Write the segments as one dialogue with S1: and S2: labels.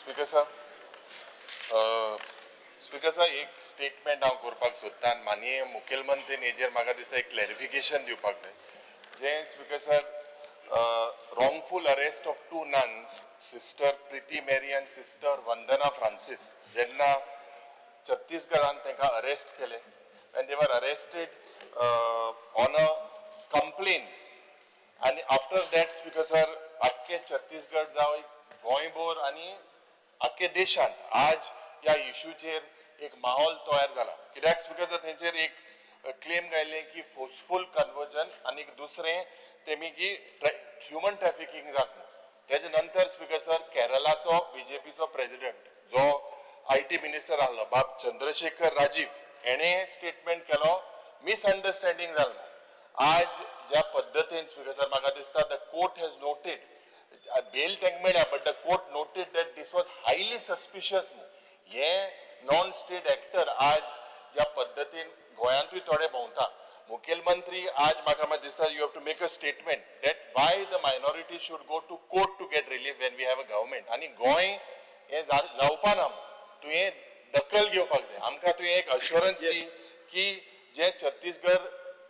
S1: Speaker sir, speaker sir, एक statement हांव करपाक सोदतां आनी माननीय मुखेलमंत्रीन हेजेर म्हाका दिसता एक क्लॅरिफिकेशन दिवपाक जाय. जें speaker sir, wrongful arrest of two nuns, sister Preeti Mary and sister Vandana Francis, जेन्ना छत्तीसगडान तांकां अरेस्ट केले and they were arrested on a complaint. आनी आफ्टर that speaker sir, आख्खे छत्तीसगड जावं गोंयभर आनी आख्खे देशांत आज ह्या इशूचेर एक माहोल तयार जाला. कित्याक स्पीकर सर, तेंचेर एक क्लेम घायल्लें की फोर्सफूल कन्वर्जन आनी दुसरें तेमी की ह्युमन ट्रॅफिकींग जाता. तेजे नंतर स्पीकर सर, केरलाचो बीजेपीचो प्रेजिडेंट जो IT minister आहलो बाब चंद्रशेखर राजीव, हेणे स्टेटमेंट केलो मिसअंडरस्टँडींग जालें. आज ज्या पद्दतीन स्पीकर सर म्हाका दिसता the court has noted, bail तांकां मेळ्ळ्या, but the court noted that this was highly suspicious. हे नॉन स्टेट एक्टर आज ज्या पद्दतीन गोंयांतूय थोडे भोंवता, मुखेलमंत्री आज म्हाका मात दिसता you have to make a statement that why the minority should go to court to get relief when we have a government. आनी गोंय हें जावपा ना, तुवें दखल घेवपाक जाय. आमकां तुवें एक अश्योरन्स दी की जे छत्तीसगड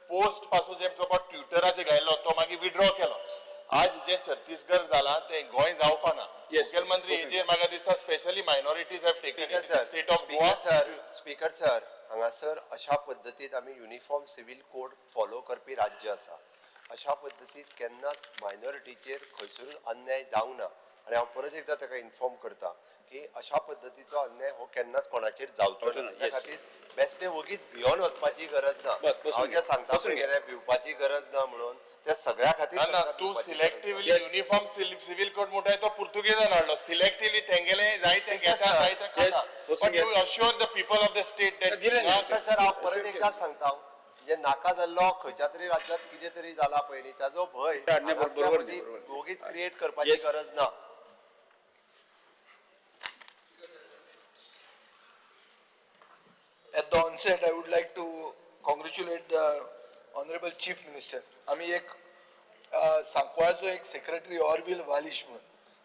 S1: पोस्ट पासून जे जो ट्विटराचेर घायल्लो तो मागीर विड्रॉ केलो. आज जे छत्तीसगड जाला ते गोंय जावपा ना. मुखेलमंत्री हेजेर म्हाका दिसता specially minorities have taken state of Goa.
S2: Sir, speaker sir, हांगासर अशा पद्दतीन आमी युनिफॉर्म सिवील कोड फॉलो करपी राज्य आसा. अशा पद्दतीन केन्नाच मायनॉरिटीचेर खंयसरूच अन्याय जावंक ना आनी हांव परत एकदां ताका इन्फॉर्म करता की अशा पद्दतीचो अन्याय हो केन्नाच कोणाचेर जावचो ना. त्या खातीर बेश्टे वगीत भियोन वचपाची गरज ना. हांव जें सांगता पळय भिवपाची गरज ना म्हणून त्या सगळ्या खातीर.
S1: ना, तूं सिलेक्टिवली युनिफॉर्म सिव्हिल कोड म्हणटाय तो पुर्तुगेजान हाडलो. सिलेक्टिवली तेंगेले जाय ते घेता, जाय ते खाता. But you assure the people of the state that.
S2: Sir, हांव परत एकदां सांगता, जे नाका जाल्लो खंयच्या तरी राज्यात कितें तरी जाला पळय न्ही, ताजो भंय वगीत क्रिएट करपाची गरज ना.
S3: At the onset, I would like to congratulate the Honorable Chief Minister. आमी एक सांकवाळचो एक सेक्रेटरी ऑरविल वालिश म्हणून,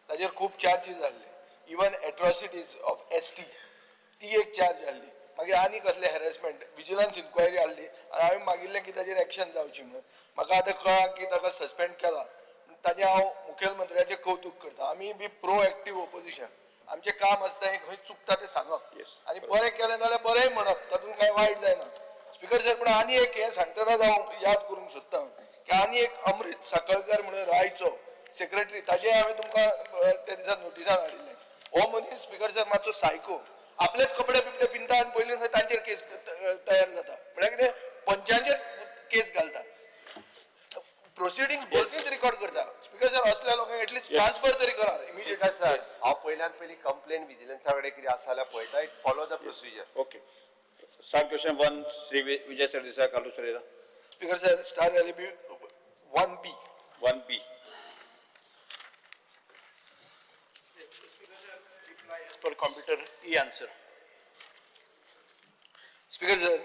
S3: ताजेर खूब चार्जीस जाल्ले, इवन एट्रॉसिटीज ऑफ ST ती एक चार्ज जाल्ली. मागीर आनी कसले हॅरेसमेंट, विजिलन्स इन्क्वायरी हाडली आनी हांवें मागिल्लें की ताजेर एक्शन जावची म्हणून. म्हाका आतां कळ्ळां की ताका सस्पेंड केला, ताजें हांव मुखेलमंत्र्याचें कौतूक करता. आमी बी प्रो एक्टीव ओपोजिशन, आमचें काम आसता हें खंय चुकता तें सांगप आनी बरें केलें जाल्यार बरेंय म्हणप, तातूंत कांय वायट जायना. स्पीकर सर, पूण आनी एक हें सांगतना हांव याद करूंक सोदता की आनी एक अमृत साकळकर म्हणून रायचो सेक्रेटरी, ताजें हांवें तुमकां त्या दिसा नोटिसान हाडिल्लें. हो मनीस स्पीकर सर मातसो सायको, आपलेच कपडे बिपडे पिंता आनी पयलीं खंय तांचेर केस तयार जाता. म्हळ्यार कितें, पंचांचेर केस घालता, प्रोसिडींग बसीच रिकॉर्ड करता. स्पीकर सर, असल्या लोकांक एटलिस्ट ट्रान्सफर तरी करा इमिजिएट.
S2: सर, हांव पयल्यान पयलीं कंप्लेन विजिलन्सा कडेन कितें आसा जाल्यार पळयता, it follow the procedure.
S4: Okay. Star question 1, Shri Vijay Sardesai, Carlos Ferreira.
S3: Speaker sir, star LB 1B.
S4: 1B.
S5: Per computer e-answer.
S3: Speaker sir,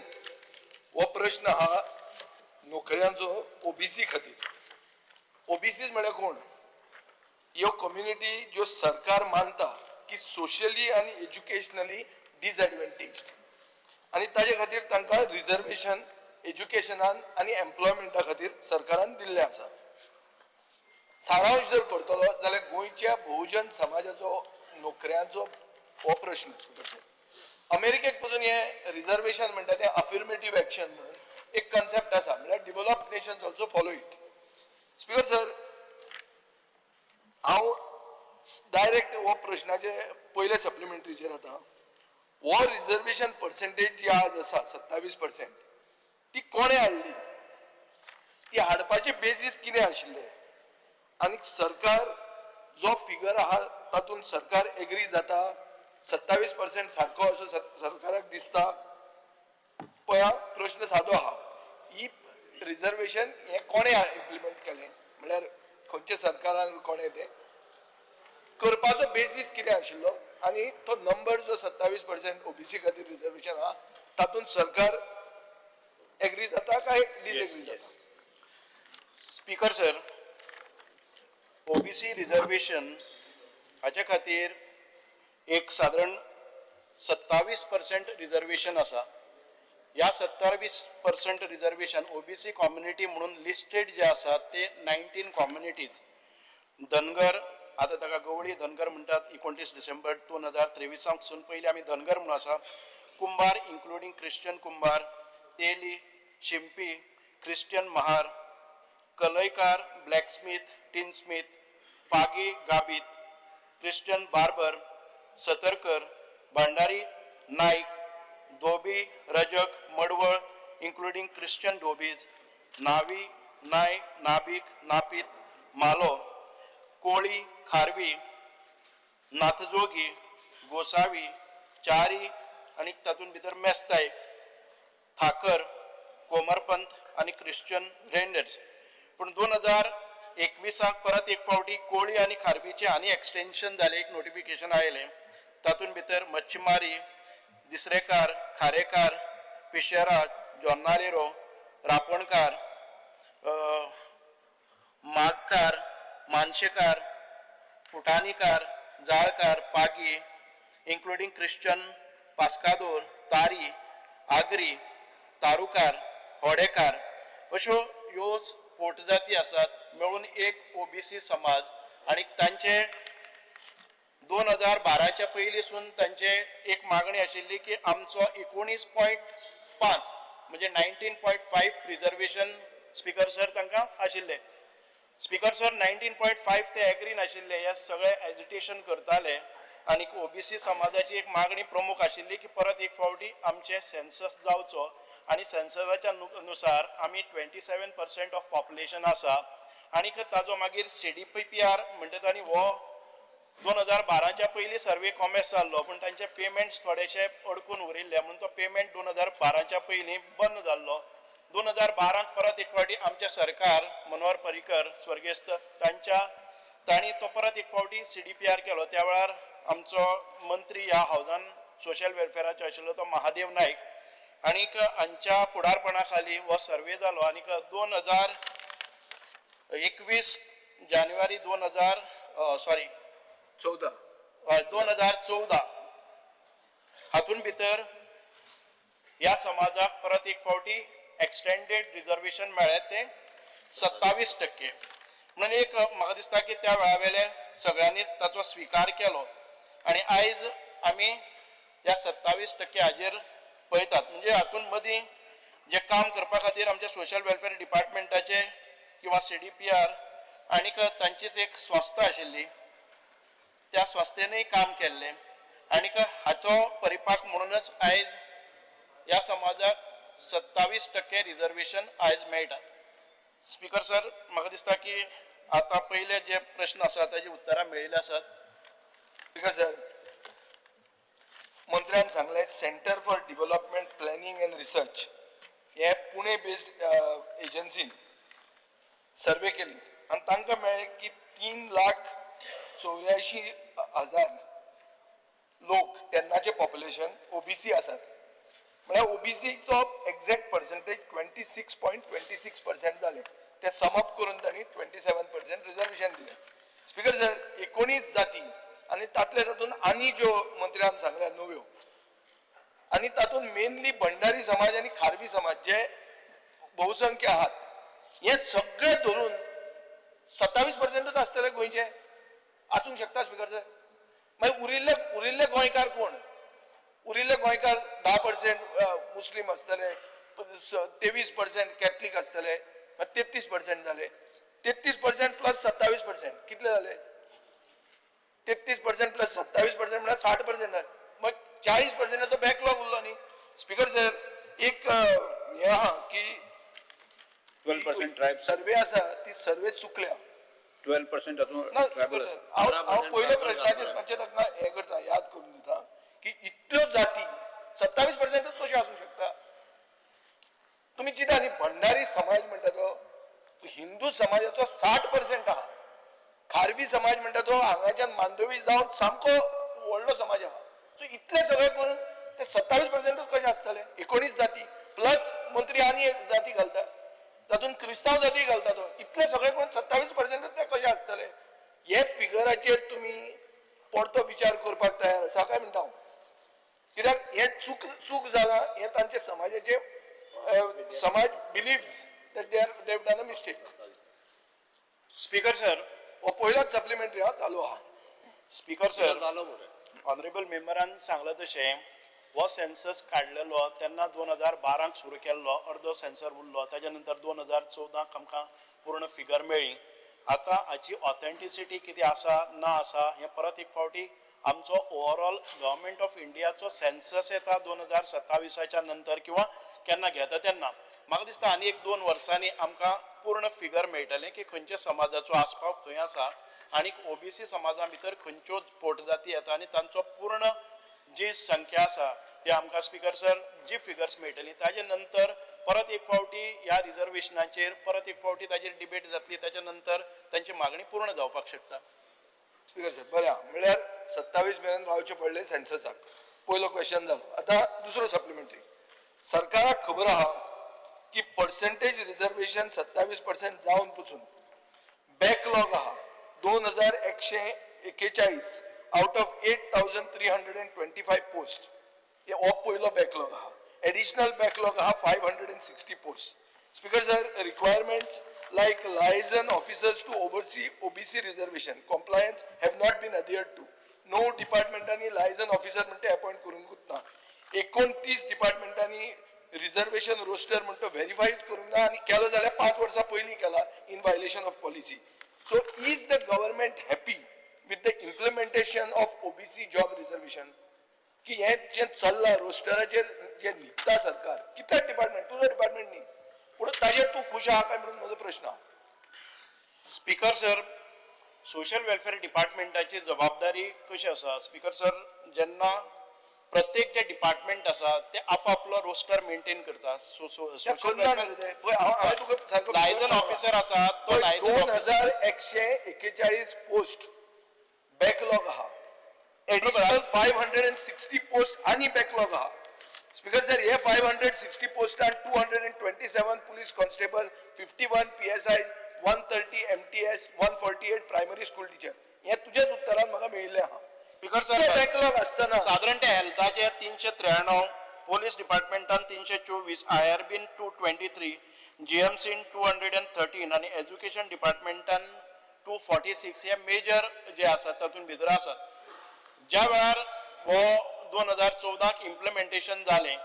S3: हो प्रश्न हा नोकऱ्यांचो ओबीसी खातीर. ओबीसी म्हळ्यार कोण? ह्यो कम्युनिटी ज्यो सरकार मानता की सोशली आनी एज्युकेशनली डिसएडवांटेज्ड, आनी ताजे खातीर तांकां रिजर्वेशन एज्युकेशनान आनी एम्प्लॉयमेंटा खातीर सरकारान दिल्लें आसा. सारांश जर करतलो जाल्यार गोंयच्या बहुजन समाजाचो नोकऱ्यांचो हो प्रश्न. स्पीकर सर, अमेरिकेक पसून हे रिजर्वेशन म्हणटा तें अफर्मेटीव एक्शन म्हणून एक कन्सेप्ट आसा, म्हळ्यार developed nations also follow it. Speaker sir, हांव डायरेक्ट हो प्रश्नाचे पयले सप्लिमेंटरीचेर आतां. हो रिजर्वेशन पर्सेंटेज जी आज आसा 27%, ती कोणें हाडली, ती हाडपाचे बेजीस कितें आशिल्ले, आनी सरकार जो फिगर आहा तातूंत सरकार एग्री जाता? 27% सारको असो सरकाराक दिसता? पळया, प्रश्न सादो आहा, ही रिजर्वेशन हें कोणें इम्प्लिमेंट केलें, म्हळ्यार खंयच्या सरकारान कोणें तें करपाचो बेजीस कितें आशिल्लो आनी तो नंबर जो 27% ओबीसी खातीर रिजर्वेशन आहा तातूंत सरकार एग्री जाता काय डिसएग्री जाता?
S5: स्पीकर सर, ओबीसी रिजर्वेशन हाचे खातीर एक सादारण 27% रिजर्वेशन आसा. ह्या 27% रिजर्वेशन ओबीसी कॉम्युनिटी म्हणून लिस्टेड जे आसात ते 19 कॉम्युनिटीज. धनगर, आतां ताका गवळी धनगर म्हणटात, 29 डिसेंबर 2023 सून पयलीं आमी धनगर म्हणून आसा. कुंभार इन्क्लुडींग क्रिश्चन कुंभार, तेली, शिंपी, क्रिश्चन महार, कलयकार, ब्लॅकस्मीथ, टिनस्मीथ, पागी गाबीत, क्रिश्चन बार्बर, सतरकर, भांडारी, नाईक, धोबी, रजक, मडवळ इन्क्लुडींग क्रिश्चन धोबीज, नावी, नाय, नाबीक, नापीत, मालो, कोळी, खारवी, नाथजोगी, गोसावी, च्यारी आनी तातूंत भितर मेस्ताय, ठाकर, कोमरपंत आनी क्रिश्चन रेंडर्स. पूण 2021 परत एक फावटी कोळी आनी खारवीचे आनी एक्सटेन्शन जालें. एक नोटिफिकेशन आयलें, तातूंत भितर मच्छीमारी, दिसरेकार, खारेकार, पिशेरा, जोन्नालेरो, रापणकार, मागकार, मानशेकार, फुटाणीकार, जाळकार, पागी इन्क्लुडींग क्रिश्चन पास्कादोर, तारी, आगरी, तारुकार, होडेकार, अश्यो ह्यो पोटजाती आसात. मेळून एक ओबीसी समाज आनी तांचे 2012च्या पयलींसून तांचे एक मागणी आशिल्ली की आमचो 19.5 म्हणजे 19.5 रिजर्वेशन, स्पीकर सर, तांकां आशिल्लें. स्पीकर सर, 19.5 ते एग्री नाशिल्ले. हे सगळे एजिटेशन करताले आनी ओबीसी समाजाची एक मागणी प्रमुख आशिल्ली की परत एक फावटी आमचे सेन्सस जावचो आनी सेन्ससाच्या नुसार आमी 27% ऑफ पॉप्युलेशन आसा. आनीक ताजो मागीर सीडीपीआर म्हणटा तांणी हो 2012च्या पयलीं सर्वे कॉमेस जाल्लो, पूण तांचे पेमेंट्स थोडेशे अडकून उरिल्ले म्हणून तो पेमेंट 2012च्या पयलीं बंद जाल्लो. 2012 परत एक फावटी आमचें सरकार, मनोहर पर्रीकर स्वर्गेस्त, तांच्या तांणी तो परत एक फावटी सीडीपीआर केलो. त्या वेळार आमचो मंत्री ह्या हावजान सोशल वेलफेराचो आशिल्लो तो महादेव नायक आनीक हांच्या फुडारपणा खाली हो सर्वे जालो. आनीक 2021 जानेवारी 2000, सॉरी,
S3: 14.
S5: हय, 2014 हातून भितर ह्या समाजाक परत एक फावटी एक्सटेंडेड रिजर्वेशन मेळ्ळें तें 27%. म्हणून एक म्हाका दिसता की त्या वेळा वेले सगळ्यांनी ताचो स्विकार केलो आनी आयज आमी ह्या 27% हाजेर पळयतात. म्हणजे हातून मदीं जे काम करपा खातीर आमच्या सोशल वेलफेअर डिपार्टमेंटाचे किंवा सीडीपीआर आनीक तांचीच एक संस्था आशिल्ली, त्या संस्थेनूय काम केल्लें आनीक हाचो परिपाक म्हणूनच आयज ह्या समाजाक 27% रिजर्वेशन आयज मेळटा. स्पीकर सर, म्हाका दिसता की आतां पयले जे प्रश्न आसा ताजी उत्तरां मेळिल्ली आसात.
S3: स्पीकर सर, मंत्र्यान सांगलें, Centre for Development Planning and Research हे पुणे बेस्ड एजन्सीन सर्वे केली आनी तांकां मेळ्ळें की 3,84,000 लोक तेन्नाचे पॉप्युलेशन ओबीसी आसात. म्हळ्यार ओबीसीचो exact percentage 26.26% जालें. ते समअप करून तांणी 27% रिजर्वेशन दिलें. स्पीकर सर, 19 जाती आनी तातले तातूंत आनी ज्यो मंत्र्यान सांगल्या नव्यो आनी तातूंत मेनली भंडारी समाज आनी खारवी समाज जे बहुसंख्य आहात, हे सगळे धरून 27%च आसतले गोंयचे आसूंक शकता. स्पीकर सर, मागीर उरिल्ले गोंयकार कोण? उरिल्ले गोंयकार 10% मुस्लीम आसतले, 23% कॅथलीक आसतले, 33% जाले. 33% प्लस 27% कितले जाले? 33% प्लस 27% म्हळ्यार 60% जाले. मग 40%चो बॅकलॉग उरलो न्ही. स्पीकर सर, एक हें आहा की
S4: 12% ट्रायब्स.
S3: सर्वे आसा ती सर्वे चुकल्या.
S4: 12% हातूंत
S3: ना
S4: ट्रायबल
S3: स्पीकर सर,
S4: आसा.
S3: हांव पयल्या प्रश्नाचेर मातशें ताका हें करता, याद करून दिता की इतल्यो जाती 27%च कश्यो आसूंक शकता? तुमी चिंता न्ही, भंडारी समाज म्हणटा तो हिंदू समाजाचो 60% आहा. खारवी समाज म्हणटा तो हांगाच्यान मांडवी जावन सामको व्हडलो समाज आहा. सो इतले सगळे करून ते 27 पर्संटूच कशे आसतले? 19 जाती प्लस मंत्री आनी एक जाती घालता, तातूंत क्रिस्तांव जाती घालता. तो इतले सगळे करून 27 पर्संटूच ते कशे आसतले? हे फिगराचेर तुमी परतो विचार करपाक तयार आसा काय म्हणटा हांव, कित्याक हे चूक चूक जाला. हे तांचे समाजाचे समाज believes that they have done a mistake.
S5: Speaker sir.
S3: हो पयलोच सप्लिमेंटरी हा चालू आहा.
S5: स्पीकर सर, ऑनरेबल मेंबरान सांगलां तशें हो सेन्सस काडलेलो तेन्ना 2012क सुरू केल्लो, अर्दो सेन्सर उरलो. ताच्या नंतर 2014क आमकां पूर्ण फिगर मेळ्ळी. आतां हाची ऑथेंटिसिटी कितें आसा ना आसा हें परत एक फावटी आमचो ओवरऑल गव्हर्मेंट ऑफ इंडियाचो सेन्सस येता 2027च्या नंतर किंवा केन्ना घेता तेन्ना, म्हाका दिसता आनी एक दोन वर्सांनी आमकां पूर्ण फिगर मेळटलें की खंयच्या समाजाचो आस्पाव खंय आसा आनी ओबीसी समाजा भितर खंयच्यो पोटजाती येता आनी तांचो पूर्ण जी संख्या आसा ती आमकां, स्पीकर सर, जी फिगर्स मेळटली ताजे नंतर परत एक फावटी ह्या रिजर्वेशनाचेर परत एक फावटी ताजेर डिबेट जातली. ताच्या नंतर तांची मागणी पूर्ण जावपाक शकता.
S3: स्पीकर सर, बरें आहा. म्हणल्यार 27 मेरेन रावचें पडलें सेन्ससाक. पयलो क्वेश्चन जालो. आतां दुसरो सप्लिमेंटरी. सरकाराक खबर आहा की पर्संटेज रिजर्वेशन 27% जावन पसून बॅकलॉग आहा 2141 out of 8325 post. हो पयलो बॅकलॉग आहा. एडिशनल बॅकलॉग आहा 560 post. Speaker sir, requirements like liaison officers to oversee OBC reservation compliance have not been adhered to. णव डिपार्टमेंटांनी लायझन ऑफिसर म्हणटा अपॉयंट करूंकूच ना. 29 डिपार्टमेंटांनी रिजर्वेशन रोस्टर म्हणटा व्हेरीफायच करूंक ना आनी केलो जाल्यार 5 वर्सां पयलीं केला in violation of policy. So is the government happy with the implementation of OBC job reservation? की हें जें चल्लां, रोस्टराचेर जे न्हिदता सरकार, कितले डिपार्टमेंट, तुजो डिपार्टमेंट न्ही, पूण ताजेर तूं खूश आहा काय म्हणून म्हजो प्रश्न आहा.
S5: स्पीकर सर, सोशल वेलफेअर डिपार्टमेंटाची जबाबदारी कशी आसा, स्पीकर सर, जेन्ना प्रत्येक जे डिपार्टमेंट आसा ते आपापलो रोस्टर मेंटेन करता. सो
S3: ते करना न्ही रे ते. पळय, हांवें तुका सारको
S5: लायझन ऑफिसर आसा तो लायझन
S3: 2141 पोस्ट बॅकलॉग आहा. एडिशनल 560 पोस्ट आनी बॅकलॉग आहा. स्पीकर सर, हे 560 पोस्टान 227 police constable, 51 PSI, 130 MTS, 148 primary school teacher, हे तुझ्याच उत्तरान म्हाका मेळिल्लें आहा.
S5: स्पीकर सर,
S3: बॅकलॉग आसतना
S5: सादारण ते हेल्थाचे 393, पोलीस डिपार्टमेंटान 324, आय आर बीन 223, जीएमसीन 213 आनी एज्युकेशन डिपार्टमेंटान 246 हे मेजर जे आसात तातूंत भितर आसात. ज्या वेळार हो 2014क इम्प्लिमेंटेशन जालें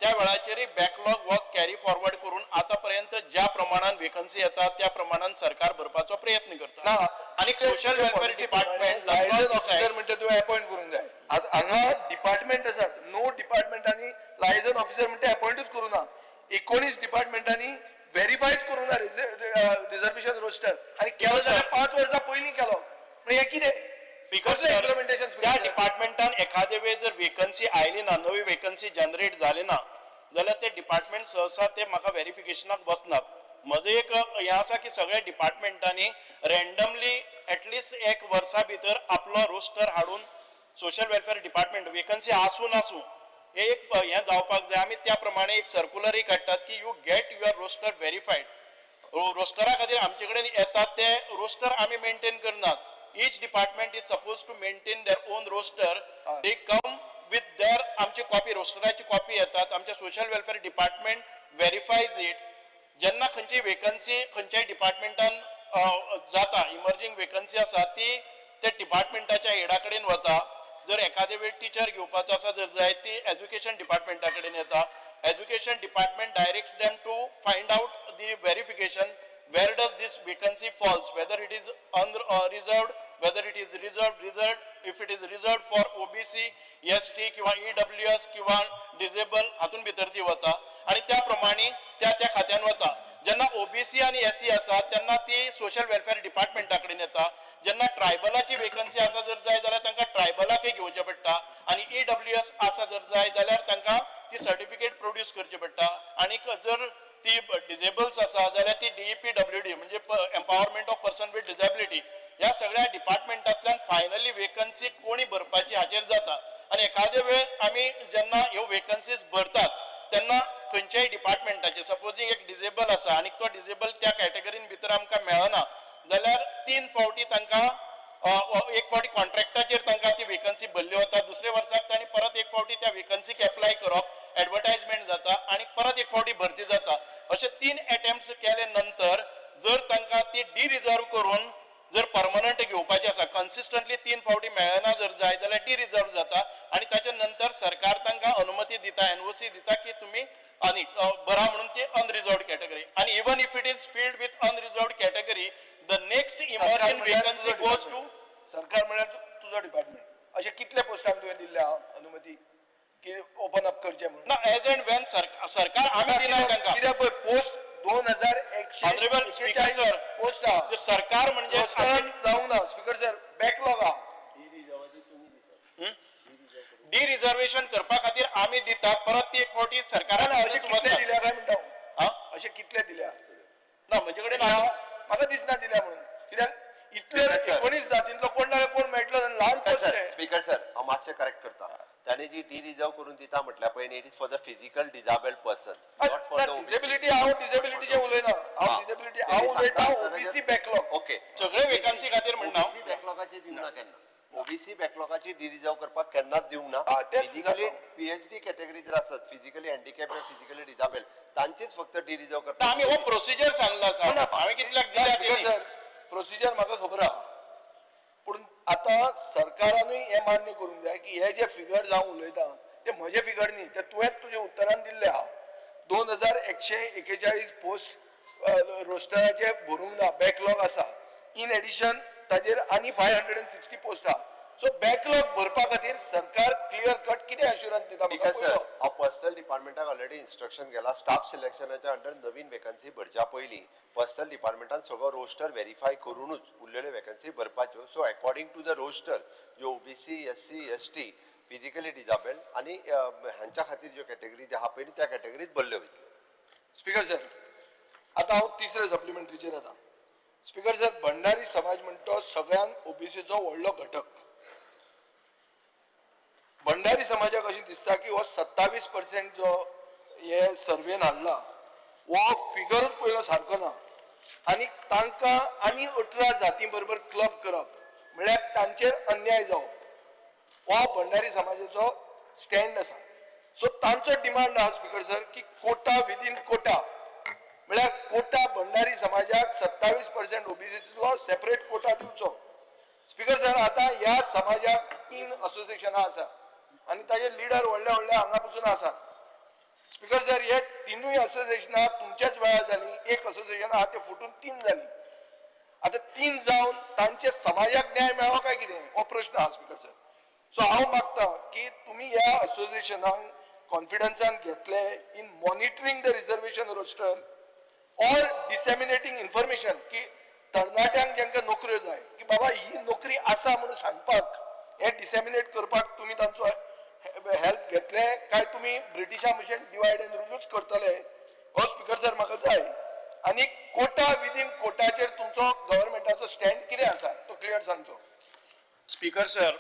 S5: त्या वेळाचेरय बॅकलॉग हो कॅरी फॉरवर्ड करून आतां पर्यंत ज्या प्रमाणान वेकन्सी येता त्या प्रमाणान सरकार भरपाचो प्रयत्न करता.
S3: ना.
S5: आनी social welfare department
S3: liaison officer म्हणटा तुवें अपॉयंट करूंक जाय. आतां हांगा डिपार्टमेंट आसात, णव डिपार्टमेंटांनी लायझन ऑफिसर म्हणटा अपॉयंटूच करूं ना. 19 डिपार्टमेंटांनी व्हेरीफायच करूं ना रिजर्वेशन रोस्टर आनी केलो जाल्यार 5 वर्सां पयलीं केलो. पूण हें कितें?
S5: Because
S3: implementation?
S5: त्या डिपार्टमेंटान एखादे वेळ जर वेकन्सी आयली ना, नवी वेकन्सी जनरेट जाली ना जाल्यार ते डिपार्टमेंट सहसा ते म्हाका व्हेरिफिकेशनाक वचनात. म्हजें एक हें आसा की सगळ्या डिपार्टमेंटांनी रँडमली एटलिस्ट एक वर्सा भितर आपलो रोस्टर हाडून सोशल वेलफेअर डिपार्टमेंट वेकन्सी आसूं नासूं हे एक हें जावपाक जाय. आमी त्या प्रमाणे एक सर्कुलरय काडटात की you get your roster verified. रोस्टरा खातीर आमचे कडेन येतात ते रोस्टर आमी मेंटेन करनात. Each department is suppose to maintain their own roster. They come with their आमची कॉपी, रोस्टराची कॉपी येतात. आमचे social welfare department verifies it. जेन्ना खंयची वेकन्सी खंयच्याय डिपार्टमेंटान जाता, इमर्जींग वेकन्सी आसा, ती त्या डिपार्टमेंटाच्या हेडा कडेन वता. जर एखादे वेळ टिचर घेवपाचो आसा जर जाय, ती एज्युकेशन डिपार्टमेंटा कडेन येता. Education department directs them to find out the verification, where does this vacancy falls, whether it is unreserved, whether it is reserved, if it is reserved for OBC, ST किंवा EWS किंवा disable, हातून भितर ती वता आणि त्या प्रमाणे त्या त्या खात्यान वता. जेन्ना ओबीसी आनी एससी आसा तेन्ना ती सोशल वेलफेअर डिपार्टमेंटा कडेन येता. जेन्ना ट्रायबलाची वेकन्सी आसा जर जाय जाल्यार तांकां ट्रायबलाकय घेवचें पडटा आनी ईडब्ल्यूएस आसा जर जाय जाल्यार तांकां ती सर्टिफिकेट प्रोड्यूस करची पडटा. आनीक जर ती डिजेबल्स आसा जाल्यार ती डीईपीडब्ल्यूडी म्हणजे empowerment of person with disability. ह्या सगळ्या डिपार्टमेंटांतल्यान फायनली वेकन्सी कोणी भरपाची हाचेर जाता. आनी एखादे वेळ आमी जेन्ना ह्यो वेकन्सीज भरतात तेन्ना खंयच्याय डिपार्टमेंटाचे, सपोजींग एक डिजेबल आसा आनी तो डिजेबल त्या कॅटेगरीन भितर आमकां मेळना जाल्यार तीन फावटी तांकां, एक फावटी कॉन्ट्रॅक्टाचेर तांकां ती वेकन्सी भरली वता, दुसऱ्या वर्साक तांणी परत एक फावटी त्या वेकन्सीक एप्लाय करप, एडवर्टायजमेंट जाता आनी परत एक फावटी भरती जाता. अशे तीन एटेम्प्ट केले नंतर जर तांकां ती डिरिजर्व करून जर परमनंट घेवपाची आसा, कन्सिस्टंटली तीन फावटी मेळना जर जाय जाल्यार डिरिजर्व जाता आनी ताच्या नंतर सरकार तांकां अनुमती दिता, एनओसी दिता की तुमी आनी भरा म्हणून ती अनरिजर्वड कॅटेगरी. आनी even if it is filled with unreserved category, the next emerging vacancy goes to
S3: सरकार म्हळ्यार तुजो डिपार्टमेंट. अशे कितले पोस्टांक तुवें दिल्ले आहा अनुमती की ओपन अप करचे म्हणून?
S5: ना, एज अँड when सरकार आमी दिना तांकां.
S3: कित्याक पळय, post 2100
S5: Honorable Speaker, sir.
S3: Post आहा.
S5: म्हणजे सरकार म्हणजे
S3: रोस्टरान जावंक ना स्पीकर सर, बॅकलॉग आहा.
S5: डिरिजर्वेशन करपा खातीर आमी दितात, परत ती एक फावटी सरकारान
S3: ना, अशे कितले दिल्या काय म्हणटा हांव?
S5: हा?
S3: अशे कितले दिल्या?
S5: ना, म्हजे कडेन
S3: ना, म्हाका दिसना दिल्या म्हणून, कित्याक इतले
S2: Speaker, sir.
S3: 19 जातींतलो कोण ना कोण मेळटलो, ल्हान
S2: sir
S3: post.
S2: Speaker sir, हांव मातशें करेक्ट करता. ताणें जी डी रिजर्व करून दिता म्हटल्या पळय, it is for the physical disabled person, not for the
S3: disability. हांव डिसेबिलिटीचें उलयना, हांव डिसेबिलिटी, हांव उलयता ओबीसी बॅकलॉग.
S2: ओके.
S5: सगळे vacancy खातीर म्हणना हांव.
S2: ओबीसी बॅकलॉगाची दिवंक ना केन्ना. ओबीसी बॅकलॉगाची डिरिजर्व करपाक केन्नाच दिवंक ना.
S3: हा, तेच
S2: फिजिकली
S3: जाता.
S2: पीएचडी कॅटेगरी जर आसत, फिजिकली हँडिकॅप या फिजिकली डिजाबेल, तांचीच फक्त डिरिजर्व
S5: ना,
S2: करपाक.
S5: आमी हो प्रोसिजर सांगला आसा, हांवें कितल्याक दिल्या
S3: स्पीकर
S5: तेणी.
S3: सर, प्रोसिजर म्हाका खबर आहा, पूण आतां सरकारानूय हें मान्य करूंक जाय की हे जे फिगर्स हांव उलयतां ते म्हजे फिगर न्ही, ते तुवेंच तुज्या उत्तरान दिल्ले आहा. 2141 पोस्ट रोस्टराचे भरूंक ना, बॅकलॉग आसा. इन एडिशन ताजेर आनी 560 पोस्ट आहा. सो बॅकलॉग भरपा खातीर सरकार क्लियर कट कितें अश्युरन्स दिता म्हाका
S2: स्पीकर सर,
S3: पळय.
S2: हांव पर्सनल डिपार्टमेंटाक ऑलरेडी इन्स्ट्रक्शन गेला, स्टाफ सिलेक्शनाच्या अंडर नवीन वेकन्सी भरच्या पयलीं पर्सनल डिपार्टमेंटान सगळो रोस्टर व्हेरीफाय करुनूच उरलेल्यो vacancy भरपाच्यो. So according to the roster ज्यो OBC, SC, ST, physically disabled आनी हांच्या खातीर ज्यो कॅटेगरी ज्यो आहा पळय न्ही, त्या कॅटेगरीत भरल्यो वयतल्यो.
S3: स्पीकर सर, आता हांव तिसऱ्या सप्लिमेंटरीचेर येता. स्पीकर सर, भंडारी समाज म्हणटा तो सगळ्यांत ओबीसीचो व्हडलो घटक. भंडारी समाजाक अशें दिसता की हो 27% जो हे सर्वेन हाडला हो फिगरूच पयलो सारको ना, आनी तांकां आनी 18 जातीं बरोबर क्लब करप म्हळ्यार तांचेर अन्याय जावप, हो भंडारी समाजाचो स्टँड आसा. सो तांचो डिमांड आहा स्पीकर सर की कोटा विदीन कोटा, म्हळ्यार कोटा भंडारी समाजाक 27% ओबीसीतलो सेपरेट कोटा दिवचो. स्पीकर सर, आतां ह्या समाजाक तीन असोसिएशनां आसा आनी ताजे लिडर व्हडले व्हडले हांगा पसून आसात. स्पीकर सर, हे तिनूय असोसिएशनां तुमच्याच वेळार जालीं. एक असोसिएशन आहा तें फुटून तीन जालीं. आतां तीन जावन तांचे समाजाक न्याय मेळ्ळो काय कितें हो प्रश्न आहा स्पीकर सर. सो हांव मागता की तुमी ह्या असोसिएशनाक कॉन्फिडन्सान घेतले in monitoring the reservation roster or disseminating information की तरणाट्यांक जांकां नोकऱ्यो जाय की बाबा ही नोकरी आसा म्हणून सांगपाक, हें डिसेमिनेट करपाक तुमी तांचो हेल्प घेतले काय तुमी ब्रिटिशा भशेन डिवायड एंड रुलूच करतले, हो स्पीकर सर म्हाका जाय. आनी कोटा विदीन कोटाचेर तुमचो गव्हर्मेंटाचो स्टँड कितें आसा तो क्लियर सांगचो.
S5: स्पीकर सर,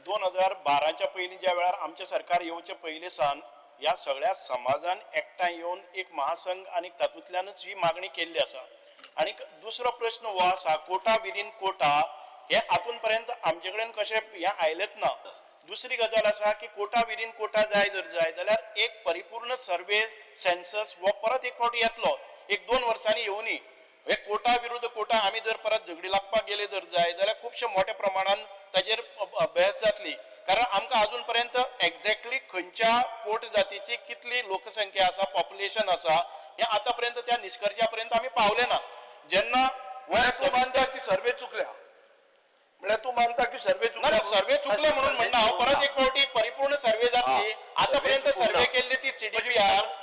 S5: 2012च्या पयलीं ज्या वेळार आमचें सरकार येवचे पयलीं सावन ह्या सगळ्या समाजान एकठांय येवन एक महासंघ आनी तातूंतल्यानच ही मागणी केल्ली आसा. आनी दुसरो प्रश्न हो आसा, कोटा विदीन कोटा हे आतून पर्यंत आमचे कडेन कशें हें आयलेंच ना. दुसरी गजाल आसा की कोटा विदीन कोटा जाय जर जाय जाल्यार एक परिपूर्ण सर्वे सेन्सस हो परत एक फावटी येतलो, एक दोन वर्सांनी येवनी. हे कोटा विरुद्ध कोटा आमी जर परत झगडी लागपाक गेले जर जाय जाल्यार खुबशे मोठ्या प्रमाणान ताजेर बहस जातली, कारण आमकां अजून पर्यंत एक्झॅक्टली खंयच्या पोट जातीची कितली लोकसंख्या आसा, पॉप्युलेशन आसा, हें आतां पर्यंत त्या निश्कर्शा पर्यंत आमी पावले ना. जेन्ना
S3: म्हळ्यार तूं मानता की सर्वे चुकल्या? म्हळ्यार तूं मानता की सर्वे
S5: ना
S3: चुकल्या?
S5: ना, सर्वे चुकले म्हणून म्हणना हांव, परत एक फावटी परिपूर्ण सर्वे जातली. आतां पर्यंत
S2: सर्वे चुकूंक
S5: सर्वे
S2: ना.
S5: केल्ली ती सीडीपीआर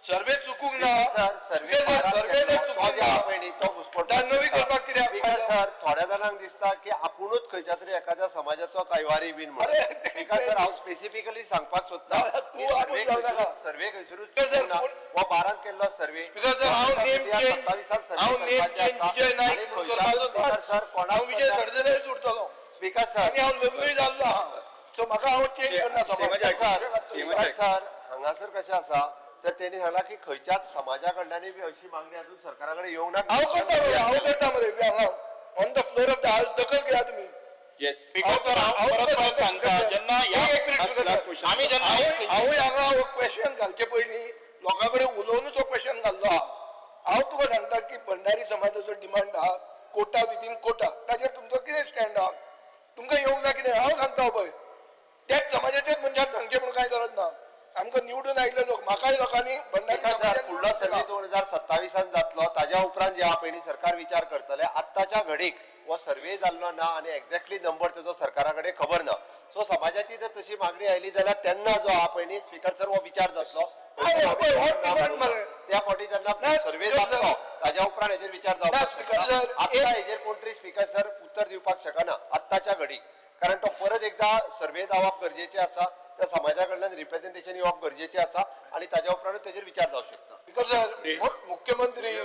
S3: सर्वे चुकूंक ना.
S2: सर, सर्वे
S3: सर्वे जर चुकूंक ना
S2: तो घुसपट.
S3: नवी करपाक कित्याक
S2: स्पीकर सर, थोड्या जाणांक दिसता की आपुणूच खंयच्या तरी एखाद्या समाजाचो कैवारी बीन म्हणून.
S3: अरे, ते-
S2: स्पीकर सर, हांव स्पेसिफिकली सांगपाक सोदता
S3: ना, तूं आपूण जावं नाका.
S2: सर्वे खंयसरूच
S3: स्पीकर सर,
S2: ना.
S3: कोण-
S2: हो बारान केल्लो सर्वे.
S3: स्पीकर सर, हांव नेम चेंज, हांव नेम चेंज विजय नाईक म्हणून करपाचो
S2: स्पीकर सर,
S3: ना. हांव विजय सरदेसाय उरतलो
S2: स्पीकर सर,
S3: आनी हांव लग्नूय जाल्लो आहा, सो म्हाका हांव चेंज करना समाज.
S2: सर, स्पीकर सर, हांगासर कशें आसा तर तेणी सांगला की खंयच्याच समाजा कडल्यानूय बी अशी मागणी अजून सरकारा कडेन येवंक ना.
S3: हांव करता मरे, हांव करता मरे हांगा on the floor of the house दखल घेया तुमी.
S4: येस.
S5: स्पीकर सर, हांव परत परत सांगता, जेन्ना ह्या
S3: एक minute speaker
S4: last
S3: sir.
S4: Question.
S5: आमी जेन्ना
S3: हांवूय हांगा हो क्वेश्चन घालचे पयलीं लोकां कडेन उलोवनूच हो क्वेश्चन घाल्लो आहा. हांव तुका सांगता की भंडारी समाजाचो डिमांड आहा कोटा विदीन कोटा, ताचेर तुमचो कितें स्टँड आहा? तुमकां येवंक ना कितें? हांव सांगता पळय, त्याच समाजाच्याच मनशान सांगचें म्हूण कांय गरज ना. आमकां निवडून आयिल्ले लोक, म्हाकाय लोकांनी भंडारी
S2: स्पीकर सर,
S3: समाजान
S2: फुडलो सर्वे 2027 जातलो, ताज्या उपरांत जे आहा पयलीं सरकार विचार करतले. आत्ताच्या घडीक हो सर्वे जाल्लो ना आनी एक्झॅक्टली नंबर तेजो सरकारा कडेन खबर ना. सो समाजाची जर तशी मागणी आयली जाल्यार तेन्ना जो आहा पयलीं स्पीकर सर हो विचार जातलो.
S3: हय, हय, हो demand मरे.
S2: त्या फावटी जेन्ना
S3: ना,
S2: सर्वे
S3: स्पीकर
S2: जातलो
S3: सर.
S2: ताज्या उपरांत हेजेर विचार
S3: ना,
S2: जावपाक
S3: स्पीकर
S2: शकता.
S3: सर,
S2: आत्ता
S3: एक-
S2: हेजेर कोण तरी स्पीकर सर उत्तर दिवपाक शकना आत्ताच्या घडीक, कारण तो परत एकदा सर्वे जावप गरजेचें आसा, त्या समाजा कडल्यान रिप्रेझेंटेशन येवप गरजेचें आसा आनी ताज्या उपरांत तेजेर विचार जावंक शकता.
S3: स्पीकर सर, मुख्यमंत्री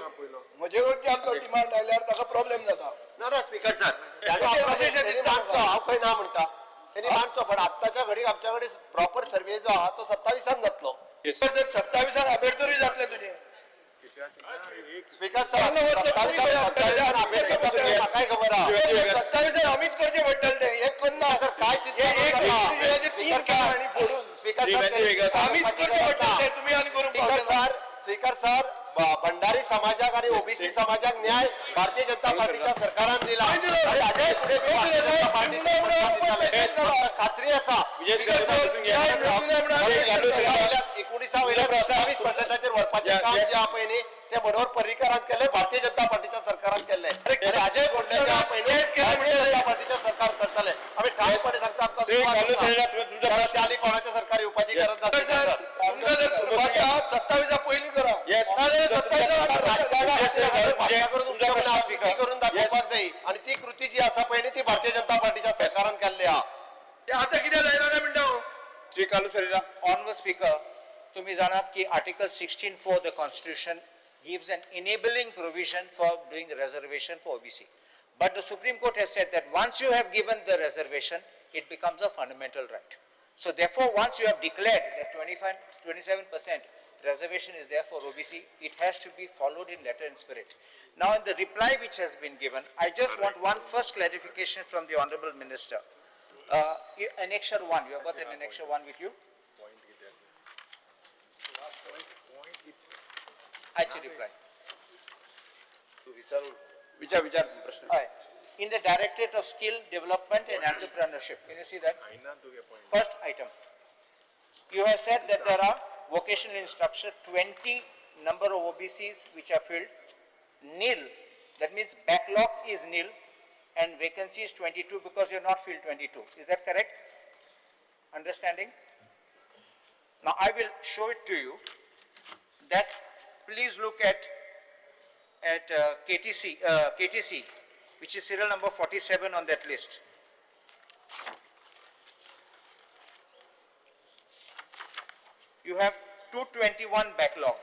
S3: म्हजे कडच्यान तो डिमांड आयल्यार ताका प्रॉब्लेम जाता.
S2: ना ना स्पीकर सर,
S3: अशें- अशें
S2: तेणी
S3: दिसता
S2: मानचो, हांव खंय ना म्हणटा, तेणी मानचो, पण आत्ताच्या घडीक आमच्या कडेन प्रॉपर सर्वे जो आहा तो 27 जातलो.
S4: येस.
S3: स्पीकर सर, 27 आबेडतोरी जातलें तुजें.
S2: स्पीकर सर,
S3: तेन्ना वतलो तुमी
S2: 27 म्हाकाय खबर आहा.
S3: 27 आमीच करचें पडटलें तें, हें करना.
S2: सर, काय चिंता
S3: हे एक
S2: करू नका.
S3: डिसिजनाचे तीन
S2: स्पीकर
S3: काम
S2: सर,
S3: आनी फोडून
S2: स्पीकर
S4: श्री
S2: सर,
S4: वेंकटेश
S2: तेणी
S3: आमीच करचें पडटलें तें, तुमी आनी करूंक
S2: स्पीकर
S3: पावचे ना.
S2: सर, स्पीकर सर, भंडारी समाजाक आणि ओबीसी समाजाक न्याय भारतीय जनता पार्टीच्या सरकारान दिला
S3: खंय दिलो?
S2: आणि अजय फुडें बी भारतीय जनता पार्टीच्या सरकार दितलें.
S3: Yes.
S2: आमकां खात्री आसा.
S4: विजय
S2: स्पीकर सर,
S4: सरदेसाय
S3: न्याय मेळूंक ना म्हणून आमी
S2: 19 वयल्या 27 पर्सेंटाचेर व्हरपाचें
S4: Yes,
S2: काम
S4: yes.
S2: जें आहा पळय न्ही तें मनोहर पर्रीकारान केलें, भारतीय जनता पार्टीच्या सरकारान केल्लें आणि अजय फुडलें जें आहा पळय न्ही भारतीय जनता पार्टीच्या सरकार करतलें. आमी ठामपणे सांगता, आमकां
S4: श्री
S2: विश्वास
S4: कालू
S2: आसा.
S4: सरेरा, तुमचा
S2: त्या
S4: प्रश्न.
S2: आनी कोणाच्या सरकार येवपाची
S4: Yes.
S2: गरज ना.
S3: स्पीकर सर, तुमकां जर करपाचें आहा 27 पयलीं करा.
S4: Yes.
S3: नाजाल्यार 27
S4: Yes, sir.
S2: भाशा करून
S4: तुमचा
S2: उपयोग ना,
S4: प्रश्न.
S2: कृती करून दाखोवपाक जाय आणि ती कृती जी आसा पळय न्ही ती भारतीय जनता पार्टीच्या सरकारान केल्ली आहा.
S3: आतां कित्याक जायना काय म्हणटा हांव?
S4: श्री कालू सरेरा.
S6: ऑनरबल स्पीकर, तुम्ही जाणात की Article 16(4) the Constitution gives an enabling provision for doing reservation for OBC. But the Supreme Court has said that once you have given the reservation, it becomes a fundamental right. So therefore, once you have declared that 25, 27% reservation is there for OBC, it has to be followed in letter and spirit. Now, in the reply which has been given, I just want one first clarification from the Honorable Minister. Annexure 1, you have got an Annexure 1 with you? I reply.
S4: विचार विचार प्रश्न.
S6: Alright. In the Directorate of Skill Development and Entrepreneurship, can you see that? First item. You have said that there are vocational instruction, 20 number of OBCs which are filled, nil, that means backlog is nil and vacancy is 22 because you have not filled 22. Is that correct? Understanding? Now I will show it to you that please look at KTC, which is serial number 47 on that list. You have 221 backlog.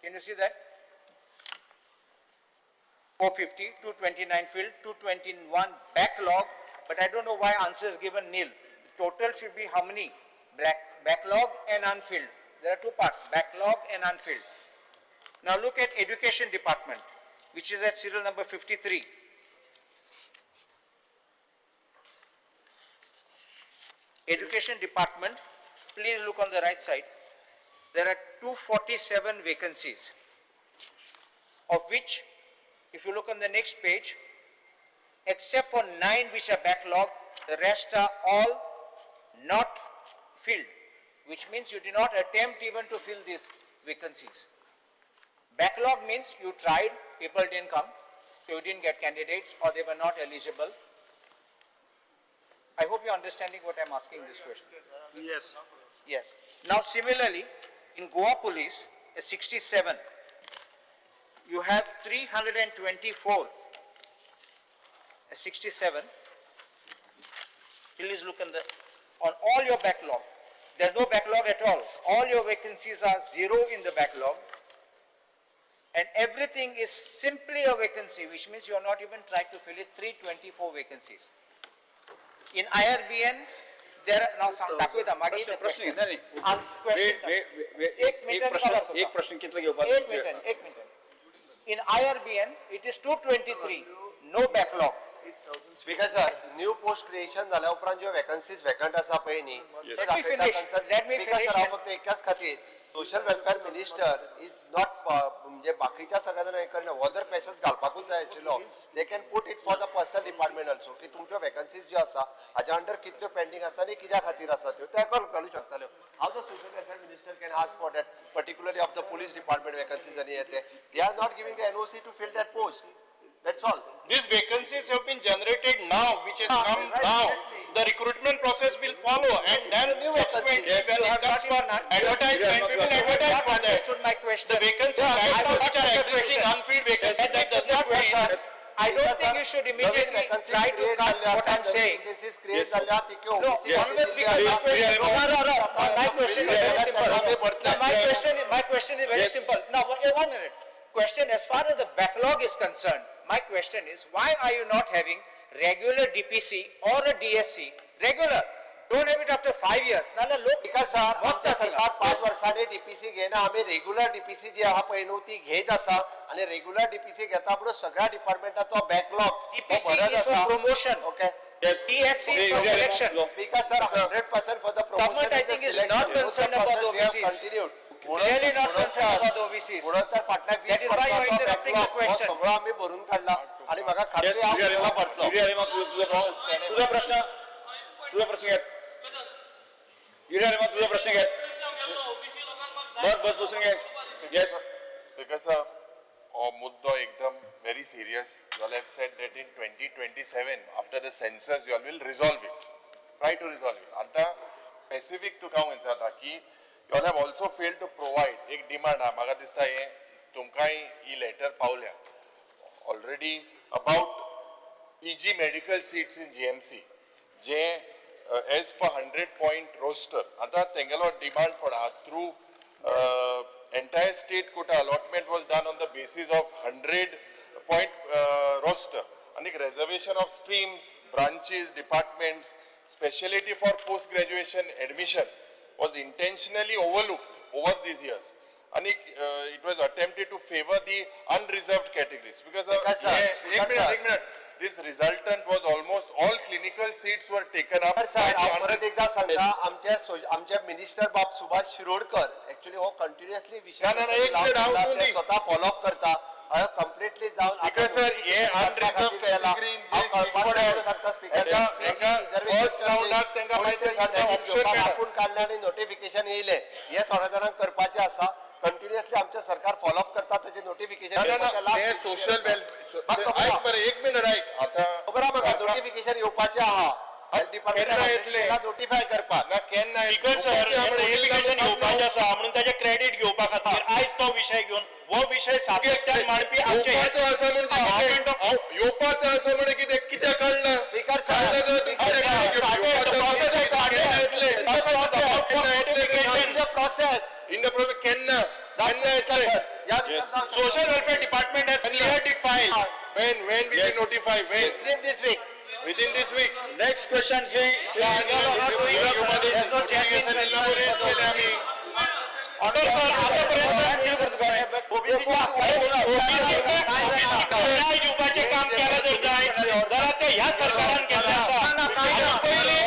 S6: Can you see that? 450, 229 filled, 221 backlog, but I don't know why answer is given nil. Total should be how many? Backlog and unfilled. There are two parts, backlog and unfilled. Now look at education department, which is at serial number 53. Education department, please look on the right side. There are 247 vacancies, of which, if you look on the next page, except for 9 which are backlogged, the rest are all not filled, which means you did not attempt even to fill these vacancies. Backlog means you tried, people didn't come, so you didn't get candidates or they were not eligible. I hope you're understanding what I'm asking this question.
S5: Yes.
S6: Yes. Now similarly, in Goa Police, at 67, you have 324 67. Please look in the, on all your backlog. There's no backlog at all. All your vacancies are zero in the backlog. And everything is simply a vacancy, which means you are not even trying to fill it, 324 vacancies. In IRBN, there are, now दाखयता मागीर
S4: प्रश्न प्रश्न घेता न्ही
S6: Answer question.
S4: वे- वे- वे-
S6: एक
S4: एक
S6: minute
S4: प्रश्न एक प्रश्न कितलो घेवपाक
S6: एक मिनिट, एक minute. In IRBN, it is 223, no backlog.
S2: Speaker sir, new post creation जाल्या उपरांत ज्यो वेकन्सीज वेकंट आसा पळय न्ही ते
S6: Let me
S2: दाखयता
S6: finish.
S2: Concern
S6: Let me
S2: speaker
S6: finish.
S2: Sir, हांव फक्त एकाच खातीर social welfare minister is not म्हणजे बाकीच्या सगळ्या जाणांक हें करना हो जर क्वेश्चन्स घालपाकूच जाय आशिल्लो, they can put it for the personal department also की तुमच्यो वेकन्सीज ज्यो आसा हाज्या अंडर कितल्यो पेंडींग आसा आनी कित्या खातीर आसा त्यो त्या घालूं शकताल्यो. How the social welfare minister can ask for that particularly of the police department vacancies आनी हे ते they are not giving the NOC to fill that post, that's all.
S5: These vacancies have been generated now, which has
S2: Ah,
S5: come
S2: right,
S5: now.
S2: Exactly.
S5: The recruitment process will follow and then
S2: New vacancies.
S5: subsequently
S4: Yes.
S5: when
S6: You
S5: it
S6: have
S5: comes
S6: not
S5: for
S6: even-
S5: advertisement, we will
S4: Yes.
S5: advertise
S6: Not
S5: for that.
S6: understood my question.
S5: The vacancies
S6: I
S5: right
S6: have
S5: now
S6: not
S5: which are
S6: understood the
S5: existing
S6: question.
S5: unfilled vacancies,
S6: Let me
S5: that does
S6: put the
S5: not mean
S6: question. I don't think you should immediately try to cut what I'm saying.
S2: Vacancies create
S4: Yes.
S2: जाल्या तिक्यो
S6: No,
S2: OBC
S6: honorable speaker, my question, no, no, no, my question is very simple. My question is very
S4: Yes.
S6: simple. Now, one minute. Question, as far as the backlog is concerned, my question is, why are you not having regular DPC or a DSC? Regular. Don't have it after 5 years. नाल्यार लोक
S2: speaker sir, आमच्या
S6: मोडटा
S2: सरकार 5
S6: Yes.
S2: वर्सांनी DPC घेना. आमी regular DPC जी आहा पळय न्हू ती घेत आसा आनी रेग्युलर डीपीसी घेता म्हणून सगळ्या डिपार्टमेंटाचो backlog
S6: DPC is for promotion.
S2: Okay.
S4: Yes.
S6: DSC is for selection.
S2: Speaker sir, 100% for the
S6: Government, I
S2: promotion.
S6: think, is not concerned about the OBCs. Really not concerned about the OBCs.
S2: म्हणून तर फाटल्या
S6: That
S2: 20
S6: is why you are
S2: वर्सांचो
S6: interrupting the
S2: backlog हो
S6: question.
S2: सगळो आमी भरून काडला आनी म्हाका
S4: Yes,
S2: खात्री हांव
S4: युरी
S2: तुला
S4: आलेमाव,
S2: भरतलो.
S4: युरी आलेमाव, तुझो तुझो प्रश्न, तुझो प्रश्न घे. युरी आलेमाव, तुझो प्रश्न घे. बस बस बसून घे. Yes.
S1: Speaker sir, हो मुद्दो एकदम very serious. You all have said that in 2027 after the census you all will resolve it, try to resolve it. आतां स्पेसिफीक तुका हांव विचारता की you all have also fail to provide एक demand आहा. म्हाका दिसता हें तुमकांय ही लेटर पावल्या already about PG medical seats in GMC J as per 100 point roster. आतां तेंगेलो डिमांड पण आहा through entire state quota allotment was done on the basis of 100 point roster आनी reservation of streams, branches, departments, speciality for post graduation admission was intentionally overlooked over these years. And it was attempted to favor the unreserved categories because
S2: Speaker sir, Speaker
S1: एक minute,
S2: sir.
S1: एक minute. This resultant was almost all clinical seats were taken up
S2: sir,
S1: by the
S2: हांव परत
S1: unreserved.
S2: एकदा सांगता, आमचे minister बाब Subhash Shirodkar actually हो continuously विशय
S1: ना, ना, ना, एक मिनिट, हांव
S2: ते
S1: तुम्ही-
S2: स्वतः फॉलोअप करता. हांवें कंप्लिटली जावन
S1: Speaker sir, हे unreserved category जे seat पडत,
S2: सांगता स्पीकर
S1: एका first round आत तेंका मागीर ते सारकें option मेळना.
S2: आपूण काडलें आनी नोटिफिकेशन येयलें हे थोड्या जाणांक करपाचें आसा. कंटिन्युअसली आमचें सरकार फॉलोअप करता तेजें नोटिफिकेशन.
S1: ना, ना, ना, हे सोशल वेलफेअर, ऐक बरें, एक मिनिट ऐक आतां.
S2: खबर आहा म्हाका नोटिफिकेशन येवपाचें आहा हेल्थ
S1: केन्ना येतलें?
S2: डिपार्टमेंट नोटिफाय करपाक.
S1: ना केन्ना
S5: स्पीकर सर, नोटिफिकेशन येवपाचें आसा म्हणून ताजें क्रेडीट घेवपा खातीर आयज तो विशय घेवन हो विशय सातत्यान मांडपी आमचे
S1: येवपाचो आसा म्हणजे
S5: Government of-
S1: हांव येवपाचो आसा म्हणजे कितें कित्याक काडला?
S2: स्पीकर सर,
S1: काडला जाल्यार तूं
S2: स्पीकर
S1: कित्याक
S2: सर,
S1: घेवपाचो?
S5: The process has started.
S1: केन्ना येतलें?
S5: The process
S1: केन्ना येतलें?
S5: notification.
S2: Process
S1: In the process, केन्ना केन्ना येतलें?
S5: Social welfare department has clear file.
S1: When will you notify? When?
S2: This week.
S1: Within this week.
S4: Next question, Shri Shri
S6: There's no genuine concern for the OBCs.
S5: Sir, आतापर्यंत ओबीसीक न्याय दिवपाचें काम केलें जर जाय जाल्यार तें ह्या सरकारान केल्लें आसा. आनी पयलीं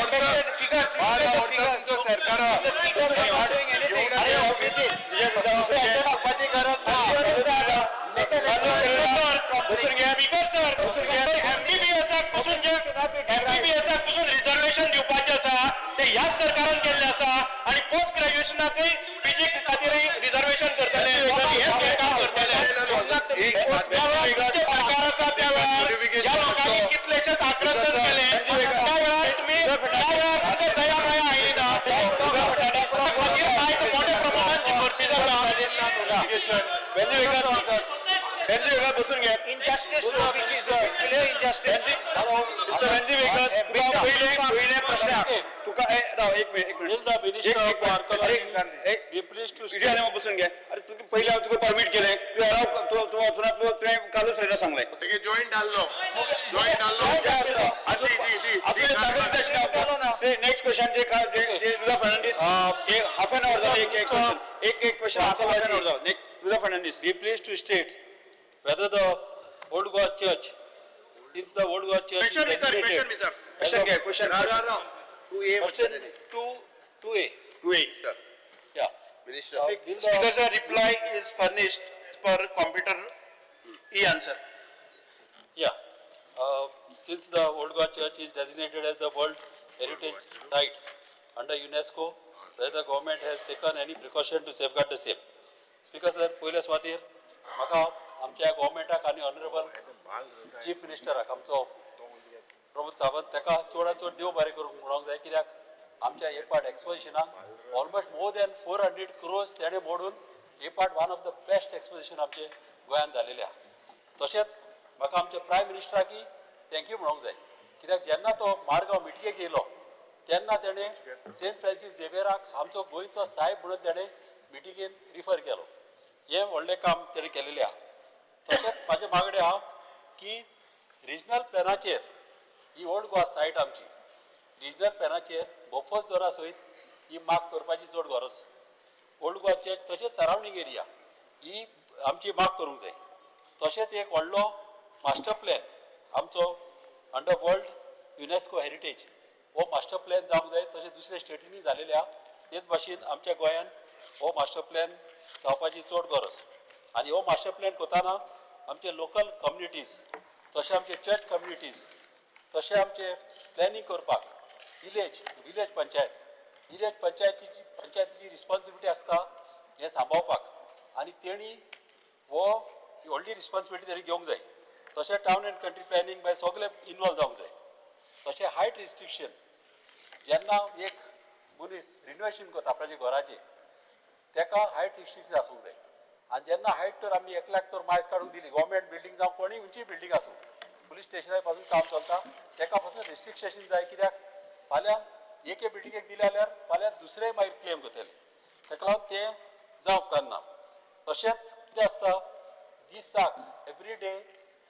S6: Figures, figures, figures.
S1: सरकारा
S6: The figures are not doing anything.
S2: अरे ओबीसी सांगपाची गरज ना.
S5: सर, बसून घ्या. स्पीकर सर, एमबीबीएसाक पसून जे एमबीबीएसाक पसून रिझर्वेशन दिवपाचें आसा तें ह्याच सरकारान केल्लें आसा आनी पोस्ट ग्रॅज्युएशनाकय पीजी खातीरय रिझर्वेशन करतले आनी हेच सरकार करतले. त्या वेळार तुमचें सरकार आसा त्या वेळार ह्या लोकांनी कितलेशेच आक्रंदन केले. त्या वेळार तुमी त्या वेळार तुमकां दया माया आयली ना. त्या खातीर आयज मोठ्या प्रमाणात जी भरती जाता.
S4: वेंझी वेगस बसून घे.
S6: Injustice to OBC, clear injustice.
S4: Mister Venzy Viegas, तुका पयले पयले प्रश्न तुका, ए, राव एक मिनिट, एक
S7: Will the
S4: minute.
S7: Minister of Archaeology
S4: एक
S7: be pleased to
S4: इडी आले, बसून घे. अरे, तुका पयले हांव तुका परमीट केलें, तुवें राव, तूं तूं वचना. तूं तुवें कालूच रेडो सांगलें.
S1: तेगे जॉईंट डाललो, जॉईंट डाललो.
S4: नेक्स्ट क्वेश्चन जे तुझा फर्नांडीस, एक हाफ एन our जालो. एक एक क्वेश्चन, एक एक क्वेश्चन, हाफ एन our जालो. नेक्स्ट तुझा Fernandes.
S7: Be pleased to state whether the Old Goa Church is the Old Goa Church
S5: Question विचार,
S7: designated
S5: question विचार.
S4: क्वेश्चन घे, क्वेश्चन.
S2: तू ये.
S7: Question two, two A,
S4: two A.
S7: Yeah.
S2: Minister.
S7: Will the-
S5: Speaker sir, reply is furnished per computer e-answer.
S7: Yeah, since the Old Goa Church is designated as the World Heritage Site under UNESCO, whether the government has taken any precaution to safeguard the same. Speaker sir, पयल्या सुवातेर म्हाका आमच्या गोवोरमेंटाक आनी honourable chief मिनिस्टराक आमचो प्रमोद सावंत ताका चडांत चड देव बरें करूंक म्हणूंक जाय, कित्याक आमच्या एरपाट एक्सपोजिशनाक almost more than 400 crores तेणें मोडून हे part one of the best exposition आमचे गोंयांत जालेलें आहा. तशेंच म्हाका आमच्या प्रायम मिनिस्टराकय thank you म्हणूंक जाय, कित्याक जेन्ना तो मारगांव मिटगेक येयलो तेन्ना तेणें सेंट फ्रांसीस झेवियराक आमचो गोंयचो सायब म्हणून तेणें मिटिंगेन रिफर केलो. हें व्हडलें काम तेणें केलेलें आहा. तशेंच म्हाजें मागणें आहा की रिजनल प्लॅनाचेर ही ओल्ड गोवा सायट आमची रिजनल प्लॅनाचेर बफर झोना सयत ही माग करपाची चड गरज. ओल्ड गोवाचे तशेंच सरावंडींग एरिया ही आमची माग करूंक जाय. तशेंच एक व्हडलो मास्टर प्लॅन आमचो अंडर वर्ल्ड युनेस्को हेरिटेज हो मास्टर प्लॅन जावंक जाय. तशें दुसऱ्या स्टेटींनी जालेले आहा, तेच भाशेन आमच्या गोंयान हो मास्टर प्लॅन जावपाची चड गरज. आनी हो मास्टर प्लॅन करतना आमचे लोकल कम्युनिटीज, तशें आमचे चर्च कम्युनिटीज, तशें आमचे प्लॅनिंग करपाक विलेज विलेज पंचायत, विलेज पंचायतीची पंचायतीची रिस्पॉन्सिबिलिटी आसता हें सांबाळपाक आनी तेणी हो व्हडली रिस्पॉन्सिबिलिटी तेणी घेवंक जाय. तशें town and country planning बाय सगळे इनवॉल्व जावंक जाय. तशें हायट रिस्ट्रिक्शन, जेन्ना एक मनीस रिनोवेशन करता आपणाच्या घराचें तेका हायट रिस्ट्रिक्शन आसूंक जाय. आनी जेन्ना हायट तर आमी एकल्याक तर मायज काडून दिली, गव्हर्मेंट बिल्डींग जावं कोणीय खंयचीय बिल्डींग आसूं, पुलीस स्टेशना पासून काम चलता, तेका पासून रिस्ट्रिक्शन जाय, कित्याक फाल्यां एके बिल्डिंगेक दिलें जाल्यार फाल्यां दुसरेय मागीर क्लेम करतले. तेका लागून तें जावंक उपकारना. तशेंच कितें आसता, दिसाक एवरी डे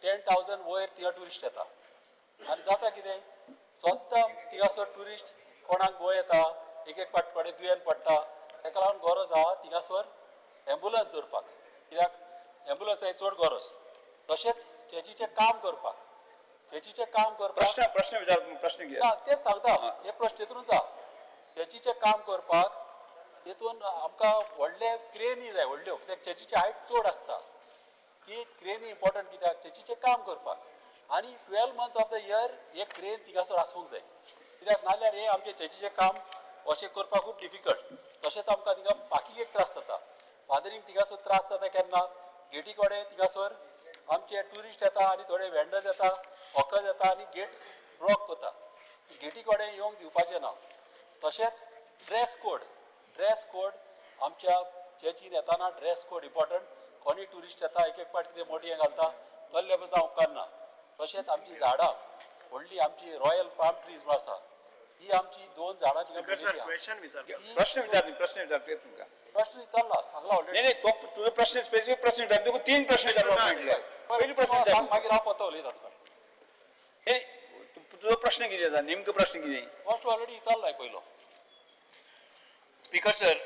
S7: 10,000 वयर थिंगा ट्युरिस्ट येता आनी जाता कितें, सद्दां थिंगासर ट्युरिस्ट कोणाक गोंय येता, एक एक फावट कोणें दुयेंत पडटा. तेका लागून गरज आहा थिंगासर एम्बुलन्स दवरपाक, कित्याक एम्बुलन्साची चड गरज. तशेंच चर्चीचें काम करपाक, चर्चीचें काम करपाक
S4: प्रश्न प्रश्न विचार, प्रश्न घे.
S7: ना, तेच सांगता, हे प्रश्न तितून जा. चर्चीचें काम करपाक तितून आमकां व्हडले क्रेनी जाय व्हडल्यो, कित्याक चर्चीची हायट चड आसता. ती क्रेनी इम्पॉर्टंट कित्याक चर्चीचें काम करपाक. आनी 12 months of the year हे क्रेन थिंगासर आसूंक जाय, कित्याक नाल्यार हे आमचें चर्चीचें काम अशें करपाक खूब डिफिकल्ट. तशेंच आमकां थिंगा पार्किंगेक त्रास जाता, फादरींक थिंगासर त्रास जाता. केन्ना गेटी कडेन थिंगासर आमचे ट्युरिस्ट येता आनी थोडे वेंडर्स येता, हॉकर्स येता आनी गेट ब्लॉक करता. गेटी कडेन येवंक दिवपाचें ना. तशेंच ड्रेस कोड, ड्रेस कोड आमच्या चर्चीन येताना ड्रेस कोड इम्पॉर्टंट. कोणी ट्युरिस्ट येता, एक एक पाट कितें मोटयें घालता, तसलें पसून उपकारना. तशेंच आमची झाडां व्हडली आमची रॉयल पाम ट्रीज म्हूण आसा, ही आमची दोन झाडां थिंगा
S5: स्पीकर सर,
S7: मेळिल्ली आहा.
S5: क्वेश्चन विचार.
S4: प्रश्न विचार, प्रश्न विचार तुमकां.
S7: प्रश्न विचारला, सांगला
S4: नाही
S7: ऑलरेडी.
S4: नाही, तो तुझो प्रश्न, स्पेसिफिक प्रश्न विचार. तुका तीन प्रश्न विचारपाक मेळटले. पयली प्रश्न विचार.
S7: सांग, मागीर हांव पत्तो उलयता तुका.
S4: नाही, तुझो प्रश्न कितें आसा, नेमको प्रश्न कितें?
S7: फर्स्ट ऑलरेडी विचारला पयलो.
S5: स्पीकर सर,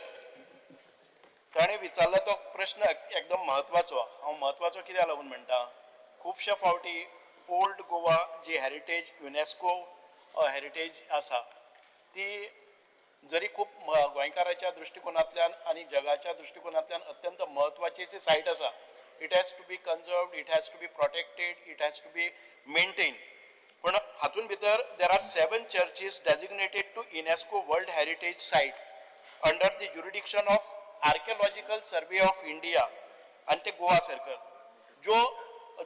S5: ताणें विचारला तो प्रश्न एकदम म्हत्वाचो. हांव म्हत्वाचो कित्याक लागून म्हणटा, खुबश्या फावटी ओल्ड गोवा जी हेरिटेज, युनेस्को हेरिटेज आसा, ती जरी खूब गोंयकाराच्या दृश्टिकोनांतल्यान आनी जगाच्या दृश्टिकोनांतल्यान अत्यंत म्हत्वाची अशी सायट आसा, it has to be conserved, it has to be protected, it has to be maintain. पूण हातूंत भितर there are seven churches designated to UNESCO World Heritage Site under the jurisdiction of Archaeological Survey of India आनी ते Goa circle. ज्यो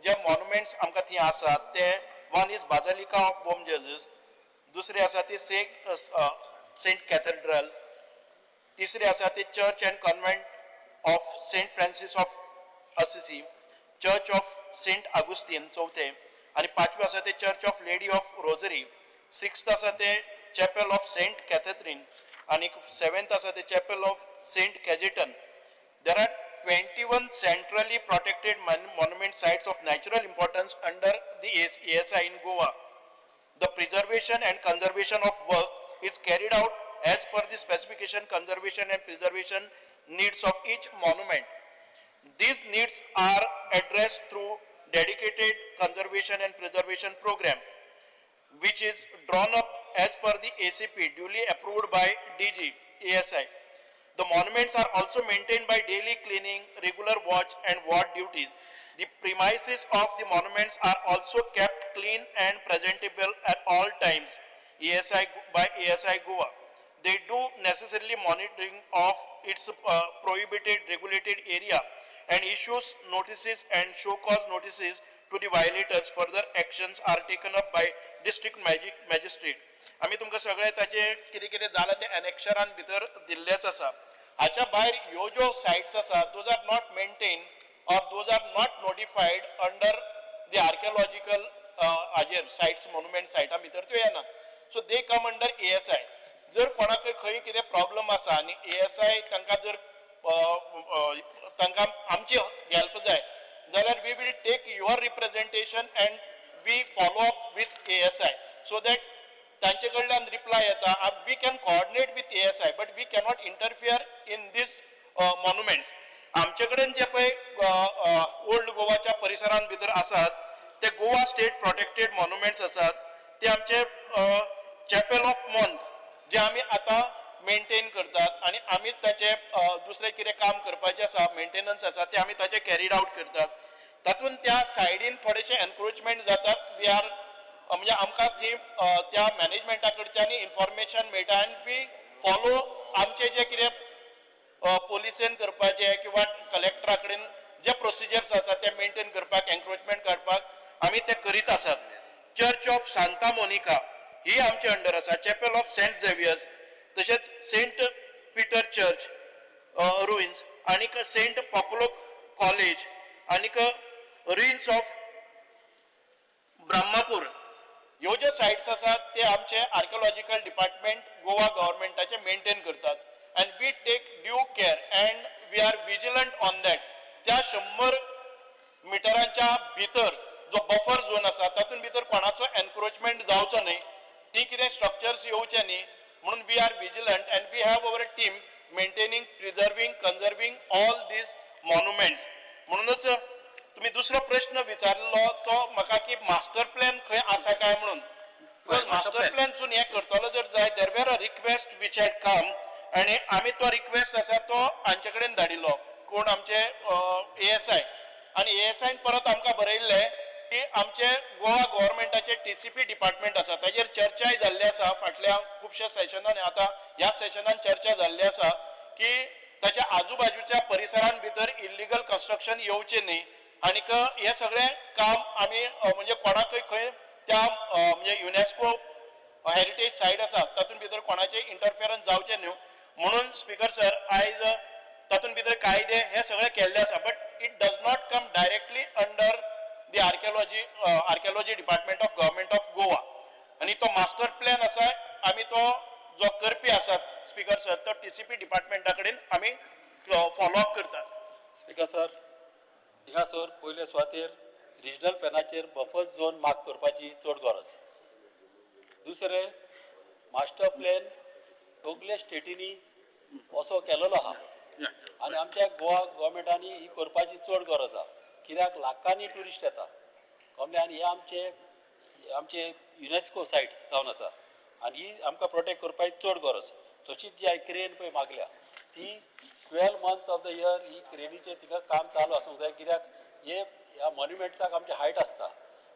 S5: जे monuments आमकां थंय आसात ते one is Basilica of Bom Jesus, दुसरी आसा ती सेंट कॅथेड्रल, तिसरी आसा ती Church and Convent of Saint Francis of Assisi. Church of Saint Augustine चवथें आनी पांचवें आसा तें Church of Lady of Rosary, sixth आसा तें चॅपल ऑफ सेंट कॅथेथ्रीन आनी सेवेंथ आसा तें Chapel of Saint Cajetan. There are 21 centrally protected monument sites of natural importance under the ASI in Goa. The preservation and conservation of work is carried out as per the specification, conservation and preservation needs of each monument. These needs are addressed through dedicated conservation and preservation program, which is drawn up as per the ACP duly approved by DG ASI. The monuments are also maintained by daily cleaning, regular watch and ward duties. The premises of the monuments are also kept clean and presentable at all times, ASI, by ASI Goa. They do necessarily monitoring of its prohibited regulated area and issues notices and show cause notices to the violators. Further actions are taken up by district magistrate. आमी तुमकां सगळें ताचें कितें कितें जालां तें एनेक्शरान भितर दिल्लेंच आसा. हाच्या भायर ह्यो ज्यो सायट्स आसा, those are not maintain or those are not notified under the archaeological हाजेर सायट्स, मोन्युमेंट सायटां भितर त्यो येना. So they come under ASI. जर कोणाकय खंय कितें प्रॉब्लम आसा आनी एएसआय तांकां जर तांकां आमची हेल्प जाय जाल्यार we will take your representation and we follow up with ASI so that तांचे कडल्यान रिप्लाय येता. We can coordinate with ASI but we cannot interfere in this monuments. आमचे कडेन जे पळय ओल्ड गोवाच्या परिसरान भितर आसात ते गोवा स्टेट प्रोटेक्टेड मोन्युमेंट्स आसात, ते आमचे चॅपेल ऑफ मॉन्क जे आमी आतां मेंटेन करतात आनी आमीच ताचे दुसरें कितें काम करपाचें आसा, मेंटेनन्स आसा, ते आमी ताचे कॅरीड आवट करतात. तातूंत त्या सायडीन थोडेशे एनक्रोचमेंट जातात. We are म्हणजे आमकां थंय त्या मॅनेजमेंटा कडच्यान इन्फॉर्मेशन मेळटा आनी we follow आमचे जे कितें पोलिसेन करपाचे किंवा कलेक्टरा कडेन जे प्रोसिजर्स आसा ते मेंटेन करपाक, एनक्रोचमेंट काडपाक आमी ते करीत आसात. चर्च ऑफ सांता मोनिका ही आमचे अंडर आसा, चॅपेल ऑफ सेंट झेवियर्स, तशेंच सेंट पीटर चर्च रुइन्स आनीक सेंट पॉपुलो कॉलेज आनीक रुइन्स ऑफ ब्रह्मापूर. ह्यो ज्यो सायट्स आसात ते आमचे आर्किओलॉजिकल डिपार्टमेंट गोवा गव्हर्मेंटाचे मेंटेन करतात and we take due care and we are vigilant on that. त्या 100 मिटरांच्या भितर जो बफर झोन आसा तातूंत भितर कोणाचो एनक्रोचमेंट जावचो न्हय, ती कितें स्ट्रक्चर्स येवचे न्ही म्हणून we are vigilant and we have our team maintaining, preserving, conserving all these monuments. म्हणूनच तुम्ही दुसरो प्रश्न विचारलो तो म्हाका की मास्टर प्लॅन खंय आसा काय म्हणून. मास्टर प्लॅनसून हें करतलो जर जाय, there were a request which had come आनी आमी तो रिक्वेस्ट आसा तो हांचे कडेन धाडिल्लो, कोण आमचे एएसआय, आनी एएसआयन परत आमकां बरयल्लें की आमचे गोवा गव्हर्मेंटाचे टीसीपी डिपार्टमेंट आसा ताजेर चर्चाय जाल्ली आसा फाटल्या खुबश्या सेशनान. आतां ह्या सेशनान चर्चा जाल्ली आसा की ताच्या आजूबाजूच्या परिसरान भितर इल्लिगल कन्स्ट्रक्शन येवचें न्ही आनीक हें सगळें काम आमी म्हणजे कोणाकय खंय त्या म्हणजे युनेस्को हेरिटेज सायट आसा तातूंत भितर कोणाचें इंटरफेरन्स जावचें न्हू म्हणून स्पीकर सर आयज तातूंत भितर कायदे हे सगळे केल्ले आसा, but it does not come directly under the archaeology department of government of Goa. आनी तो मास्टर प्लॅन आसा आमी तो जो करपी आसात स्पीकर सर तो टीसीपी डिपार्टमेंटा कडेन आमी फॉलो अप करतात.
S7: स्पीकर सर, हिंगासर पयले सुवातेर रिजनल प्लॅनाचेर बफर झोन मार्क करपाची चड गरज. दुसरें, मास्टर प्लॅन सगल्या स्टेटींनी असो केलेलो आहा आनी आमच्या गोवा गव्हर्मेंटांनी ही करपाची चड गरज आहा, कित्याक लाखांनी ट्युरिस्ट येता कमले आनी हे आमचे आमचे युनेस्को सायट जावन आसा आनी ही आमकां प्रोटेक्ट करपाची चड गरज. तशीच जी हांवें क्रेन पळय मागल्या ती 12 months of the year ही क्रेनीचें तिका काम चालू आसूंक जाय, कित्याक हे ह्या मॉन्युमेंट्साक आमचें हायट आसता,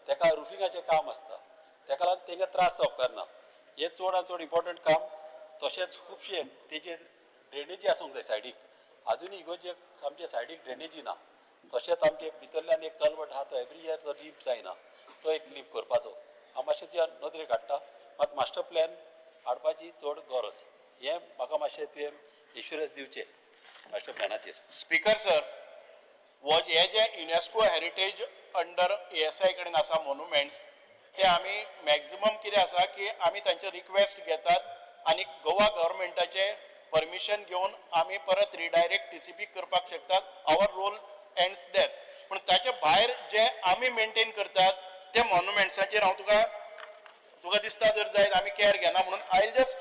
S7: तेका रुफिंगाचें काम आसता, तेका लागून तेंकां त्रास जावप कारना. हें चड आनी चड इम्पोर्टंट काम. तशेंच खुबशे तेजेर ड्रेनेजी आसूंक जाय सायडीक, आजुनूय इगोर्जेक आमच्या सायडीक ड्रेनेजी ना. तशेंच आमचे भितरल्यान एक कलवट आहा तो एवरी इयर तो लीप जायना, तो एक लीप करपाचो हांव मातशें तुज्या नदरेक हाडटा. मात मास्टर प्लॅन हाडपाची चड गरज, हें म्हाका मातशें तुवें एश्युरन्स दिवचें मास्टर प्लॅनाचेर.
S5: Speaker sir, हो हे जे UNESCO heritage under ASI कडेन आसा मोनुमेंट्स ते आमी मॅक्झिमम कितें आसा की आमी तांचे रिक्वेस्ट घेतात आनी गोवा गव्हर्मेंटाचे परमिशन घेवन आमी परत रिडायरेक्ट टीसीपी करपाक शकतात. Our role ends there. पूण ताचे भायर जे आमी मेंटेन करतात ते मोनुमेंट्साचेर हांव तुका तुका दिसता जर जायत आमी केअर घेना म्हणून I just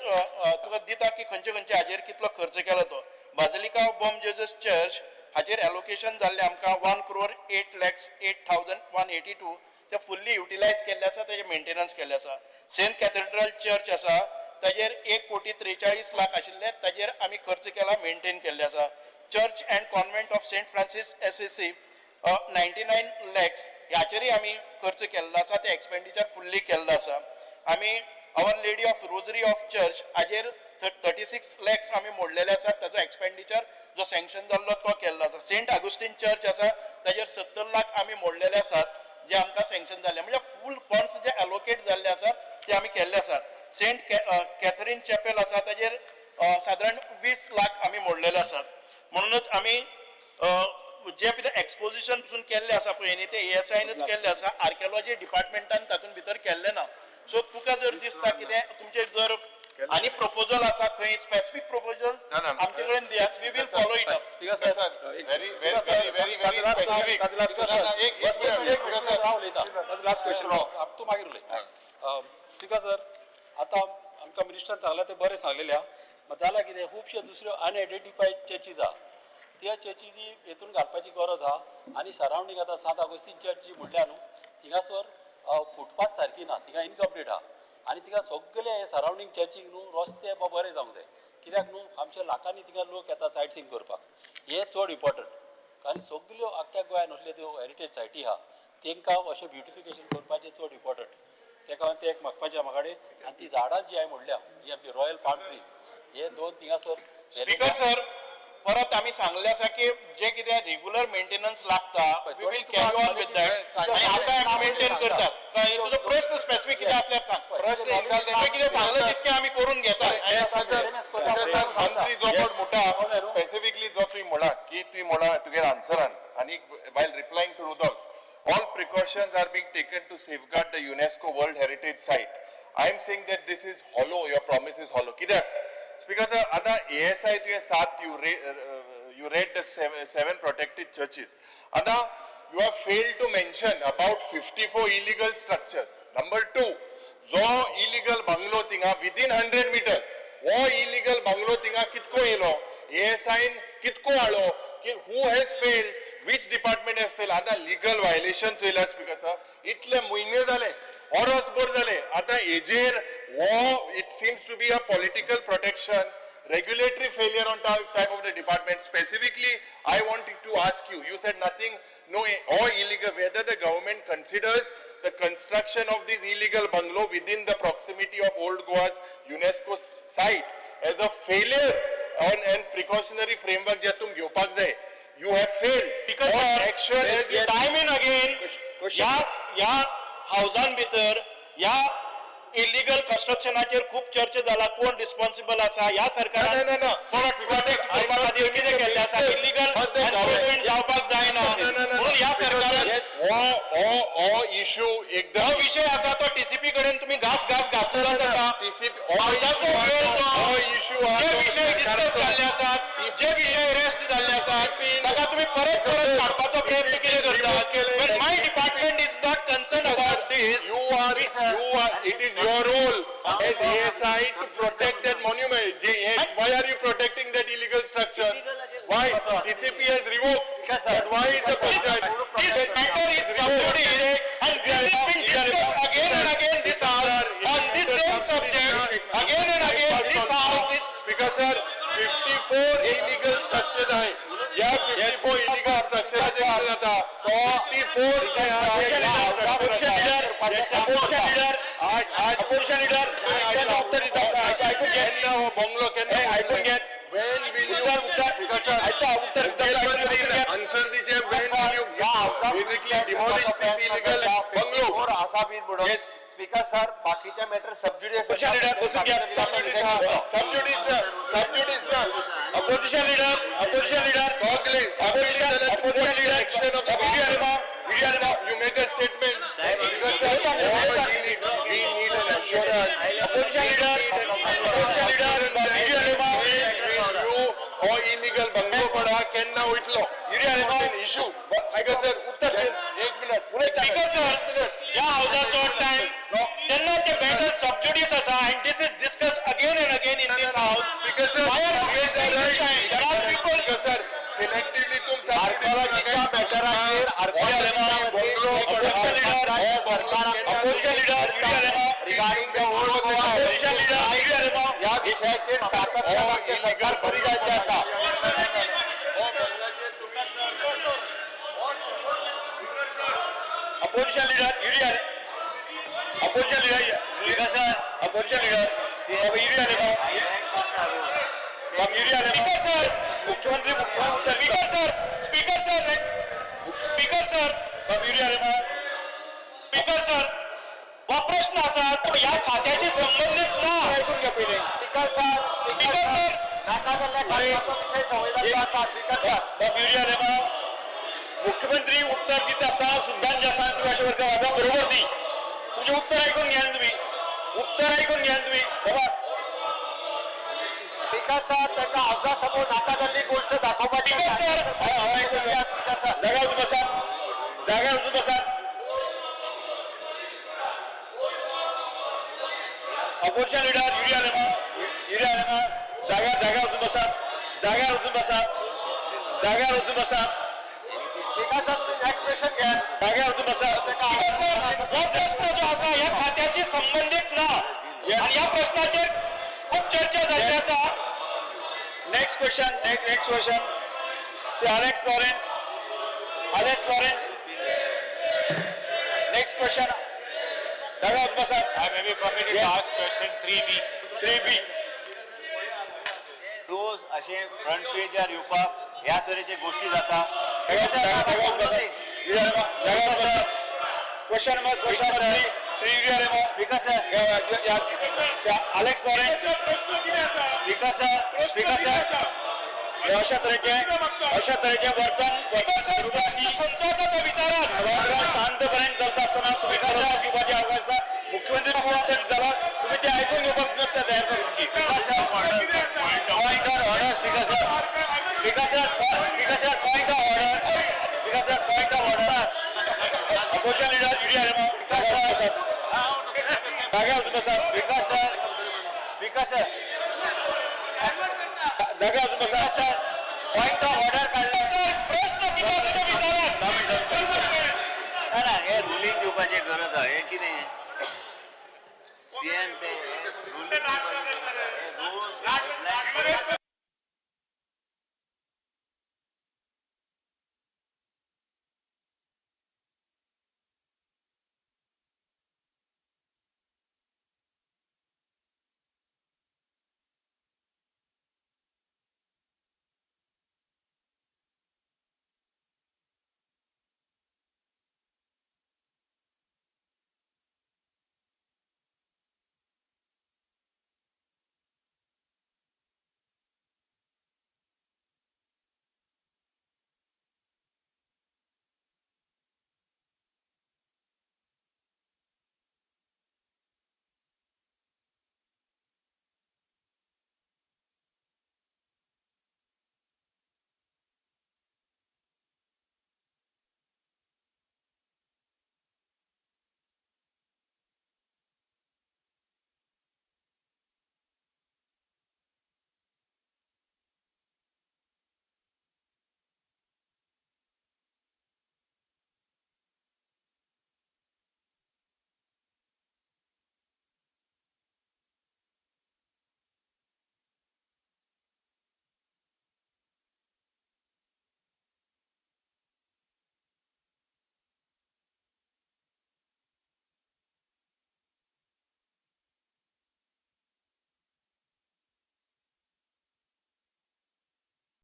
S5: तुका दिता की खंयचे खंयचे हाजेर कितलो खर्च केला तो. बाजलिका बॉम जेजस चर्च हाजेर एलोकेशन जाल्लें आमकां 1,08,08,182. ते फुल्ली युटिलायज केल्ले आसा, तेजें मेंटेनन्स केल्लें आसा. सेंट कॅथेड्रल चर्च आसा ताजेर 1,43,00,000 आशिल्ले, ताजेर आमी खर्च केला, मेंटेन केल्ले आसा. Church and convent of Saint Francis Assisi 99 lakhs ह्याचेरय आमी खर्च केल्लो आसा, ते एक्सपेंडिचर फुल्ली केल्लो आसा. आमी Our Lady of Rosary of church हाजेर 36 लॅक्स आमी मोडलेले आसात, ताजो एक्सपेंडिचर जो सँक्शन जाल्लो तो केल्लो आसा. सेंट आगुस्टीन चर्च आसा ताजेर 70 लाख आमी मोडलेले आसात जे आमकां सँक्शन जाल्ले, म्हणजे फूल फंड्स जे एलोकेट जाल्ले आसात ते आमी केल्ले आसात. सेंट कॅथरीन चॅपेल आसा ताजेर सादारण 20 लाख आमी मोडलेले आसात. म्हणूनच आमी जे कितें एक्सपोजिशन पसून केल्लें आसा पळय न्ही, ते एएसआयनच केल्लें आसा, आर्किओलॉजी डिपार्टमेंटान तातूंत भितर केल्लें ना. सो तुका जर दिसता कितें तुमचें जर आनी प्रपोजल आसा खंय स्पेसिफीक प्रपोजल
S1: ना, ना.
S5: आमचे कडेन दियात, we will follow it up.
S7: Speaker sir,
S1: very very very very very specific. एक एक मिनिट, स्पीकर सर.
S7: हांव उलयतां.
S4: Last question.
S7: तूं मागीर उलय. स्पीकर सर, आतां आमकां मिनिस्टरान सांगलां तें बरें सांगलेलें आहा. मात जालां कितें, खुबश्यो दुसऱ्यो अनआयडेंटिफायड चर्चीज आहा, त्या चर्चीजी हेतून घालपाची गरज आहा. आनी सरावंडींग आतां सांत आगोस्तीन चर्च जी म्हणल्या न्हू, थिंगासर फुटपाथ सारकी ना, थिंगा इनकम्प्लीट आहा. आनी थिंगा सगळे हे सरावंडींग चर्चीक न्हू रस्ते बरे जावंक जाय, कित्याक न्हू आमच्या लाखांनी थिंगा लोक येता सायट सींग करपाक. हें चड इम्पॉर्टंट. आनी सगल्यो आख्ख्या गोंयान असल्यो त्यो हेरिटेज सायटी आहा, तेंकां अशें ब्युटिफिकेशन करपाचें चड इम्पॉर्टंट. तेका लागून तें एक मागपाचें म्हाका कडेन. आनी ती झाडां जी हांवें म्हणल्या, जी आमची रॉयल पाम ट्रीज, हे दोन थिंगासर.
S5: स्पीकर सर, परत आमी सांगलें आसा की जे कितें रेग्युलर मेंटेनन्स लागता we will carry on with that. आनी आतां आमी मेंटेन करतात. कळ्ळें? तुजो प्रश्न स्पेसिफीक कितें आसल्यार सांग.
S1: प्रश्न एक जालो.
S5: तुवें कितें सांगलें तितकें आमी करून घेतात.
S1: मंत्री जो कोण म्हणटा स्पेसिफिकली, जो तुवें म्हणला की तुवें म्हणला तुगेर आन्सरान आनी while replying to Rudolf, all precautions are being taken to safeguard the UNESCO World Heritage Site. I am saying that this is hollow, your promise is hollow. कित्याक स्पीकर सर, आतां एएसआय तुवें सात you read the seven protected churches. आतां you have failed to mention about 54 illegal structures. Number two, जो illegal bungalow थिंगा within 100 metres, हो illegal bungalow थिंगा कितको येयलो, एएसआयन कितको हाडलो, की who has failed, which department has failed? आतां लिगल व्हायलेशन चोयल्यार स्पीकर सर, इतले म्हयने जाले, वरसभर जाले, आतां हेजेर हो it seems to be a political protection, regulatory failure on type of the department. Specifically, I wanted to ask you, you said nothing, no, or illegal, whether the government considers the construction of this illegal bungalow within the proximity of Old Goa's UNESCO site as a failure on and precautionary framework जे तुम घेवपाक जाय. You have failed.
S5: Because
S1: What
S5: sir,
S1: action has you
S5: time and again
S4: Question.
S5: ह्या ह्या हावजान भितर ह्या illegal कन्स्ट्रक्शनाचेर खूब चर्चा जाला, कोण रिस्पॉन्सिबल आसा ह्या सरकारान
S1: ना, ना, ना.
S5: कोणाक प्रोटेक्ट करपा खातीर कितें केल्लें आसा, इलिगल
S1: But the government-
S5: जावपाक जायना
S1: ना, ना, ना.
S5: म्हणून ह्या सरकारान
S1: हो हो हो इशू एकदम
S5: हो विशय आसा तो टीसीपी कडेन तुमी घास घास घासलेलोच आसा.
S1: TCP
S5: हावजाचो वेळ तो
S1: हो इशू
S5: जे विशय डिस्कस जाल्ले आसात, जे विशय रेस्ट जाल्ले आसात, ताका तुमी परत परत काडपाचो प्रयत्न कितें करतात? When my department is not concerned about this.
S1: You are, it is your role as ASI to protect that monument. Why are you protecting that illegal structure? Why? TCP has revoked. But why is the
S5: This,
S1: panchayat?
S5: this matter is sub judice and this has been discussed again and again this house on this same subject again and again this house is
S1: Because sir, 54 illegal structures आहे. या 54 illegal structures कितें जाता? 54
S4: Opposition leader, opposition leader, opposition leader, तेन्ना उत्तर दिता, आयकून घे.
S1: केन्ना हो बंगलो केन्ना?
S4: हे, आयकून घे.
S1: When will you?
S4: Uttar Uttar आयता उत्तर दिता, आयकून घे.
S1: आन्सर दिचे, when will you basically demolish this illegal bungalow?
S2: आसा बीन म्हणून
S4: Yes.
S2: Speaker sir, बाकीचे मॅटर सब जुडिस.
S4: Opposition leader, बसून घ्या.
S1: सब जुडिस ना, सब जुडिस ना.
S4: Opposition leader, opposition leader,
S1: सगळे
S4: opposition, opposition leader,
S1: action of the
S4: Yuri Alemao, Yuri Alemao.
S1: You make a statement. We need an assurance.
S4: Opposition leader, opposition leader, Yuri Alemao.
S1: You हो illegal bungalow पडा केन्ना वयतलो
S4: Yuri Alemao.
S1: Issue speaker sir
S4: उत्तर दे.
S1: एक minute
S5: speaker sir, ह्या हावजाचो time तेन्ना ते matter सब ज्युडिस आसा and this is discuss again and again in this house.
S1: Speaker sir,
S5: Why are you wasting this time? There are people.
S1: Speaker sir, selectively तुम
S2: आर्किओलॉजीच्या मॅटराचेर हे सरकार
S4: Opposition leader, Yuri Alemao.
S2: Regarding the Old Goa
S4: Opposition leader, Yuri Alemao.
S2: ह्या विशयाचेर सातत्यान आमचें सरकार खरी जायचें आसा.
S4: Opposition leader, Yuri Ale. Opposition leader, Speaker sir, opposition leader, Baba Yuri Alemao. Baba Yuri Alemao.
S5: Speaker sir,
S4: मुख्यमंत्री मुख्यमंत्री
S5: speaker sir, speaker sir, speaker sir,
S4: Baba Yuri Alemao.
S5: Speaker sir, हो प्रश्न आसा तो ह्या खात्याशी संबंधित ना.
S4: ऐकून घ्या पहिले.
S2: स्पीकर सर, स्पीकर सर, नाका जाल्ल्या कारणाचो विशय संवेदनशील आसा. स्पीकर सर,
S4: बाब युरी आलेमाव, मुख्यमंत्री उत्तर दिता आसा सुद्दां जे आसा तुम्ही अशें वर्ग माझा बरोबर न्ही. तुमचें उत्तर ऐकून घ्या न्ही तुम्ही, उत्तर ऐकून घ्या न्ही तुम्ही बाबा.
S2: स्पीकर सर, तांकां हावजा समोर नाका जाल्ली गोश्ट दाखोवपाची.
S5: स्पीकर सर,
S4: हांव ऐकून घ्या.
S2: स्पीकर सर,
S4: जाग्यार वचून बसा, जाग्यार वचून बसा. अपोजिशन लिडर युरी आलेमाव, युरी आलेमाव, जाग्यार जाग्यार वचून बसा, जाग्यार वचून बसा, जाग्यार वचून बसा,
S2: स्पीकर सर, तुम्ही नेक्स्ट क्वेश्चन घ्या.
S4: जाग्यार वचून बसा.
S2: तांकां
S5: स्पीकर सर, हो प्रश्न जो आसा ह्या खात्याशी संबंधित ना आनी ह्या प्रश्नाचेर खूब चर्चा जाल्ली आसा.
S4: Next question, next question. Shri Alex Lawrence, Alex Lawrence. Next question. जाग्यार वचून बसा.
S8: I may be permitted to ask question 3B.
S4: 3B.
S9: रोज अशें फ्रंट पेजार येवपाक ह्या तरेचे गोश्टी जाता.
S4: Question number, question number 3. Shri Yuri Alemao.
S9: Speaker sir,
S4: Alex Lawrence.
S5: प्रश्न कितें आसा?
S9: स्पीकर सर, स्पीकर सर,
S4: हे अशा तरेचे, अशा तरेचे वर्तन
S5: स्पीकर सर, प्रश्न खंयचो आसा तो विचारात.
S4: सभागृहात शांतपणे चलता असताना तुम्ही प्रस्ताव घेवपाची अवकाश आसा. मुख्यमंत्री उत्तर दितालो, तुम्ही ते आयकून घेवपाक तयार करून.
S9: Speaker sir, point of order. Speaker sir, speaker sir, speaker sir, point of order.
S4: Speaker sir, point of order. Opposition leader Yuri Alemao. जाग्यार वचून बसा.
S9: स्पीकर सर, स्पीकर सर,
S4: जाग्यार वचून बसा.
S9: सर, पॉयंट ऑफ ऑर्डर काडला.
S5: Sir, प्रश्न कितें आसा तो विचारात.
S9: ना ना, हे रुलींग दिवपाची गरज आहा. हें कितें सीएम ते रुलींग दिवपाची गरज आहा. हे रोज हेडलायन.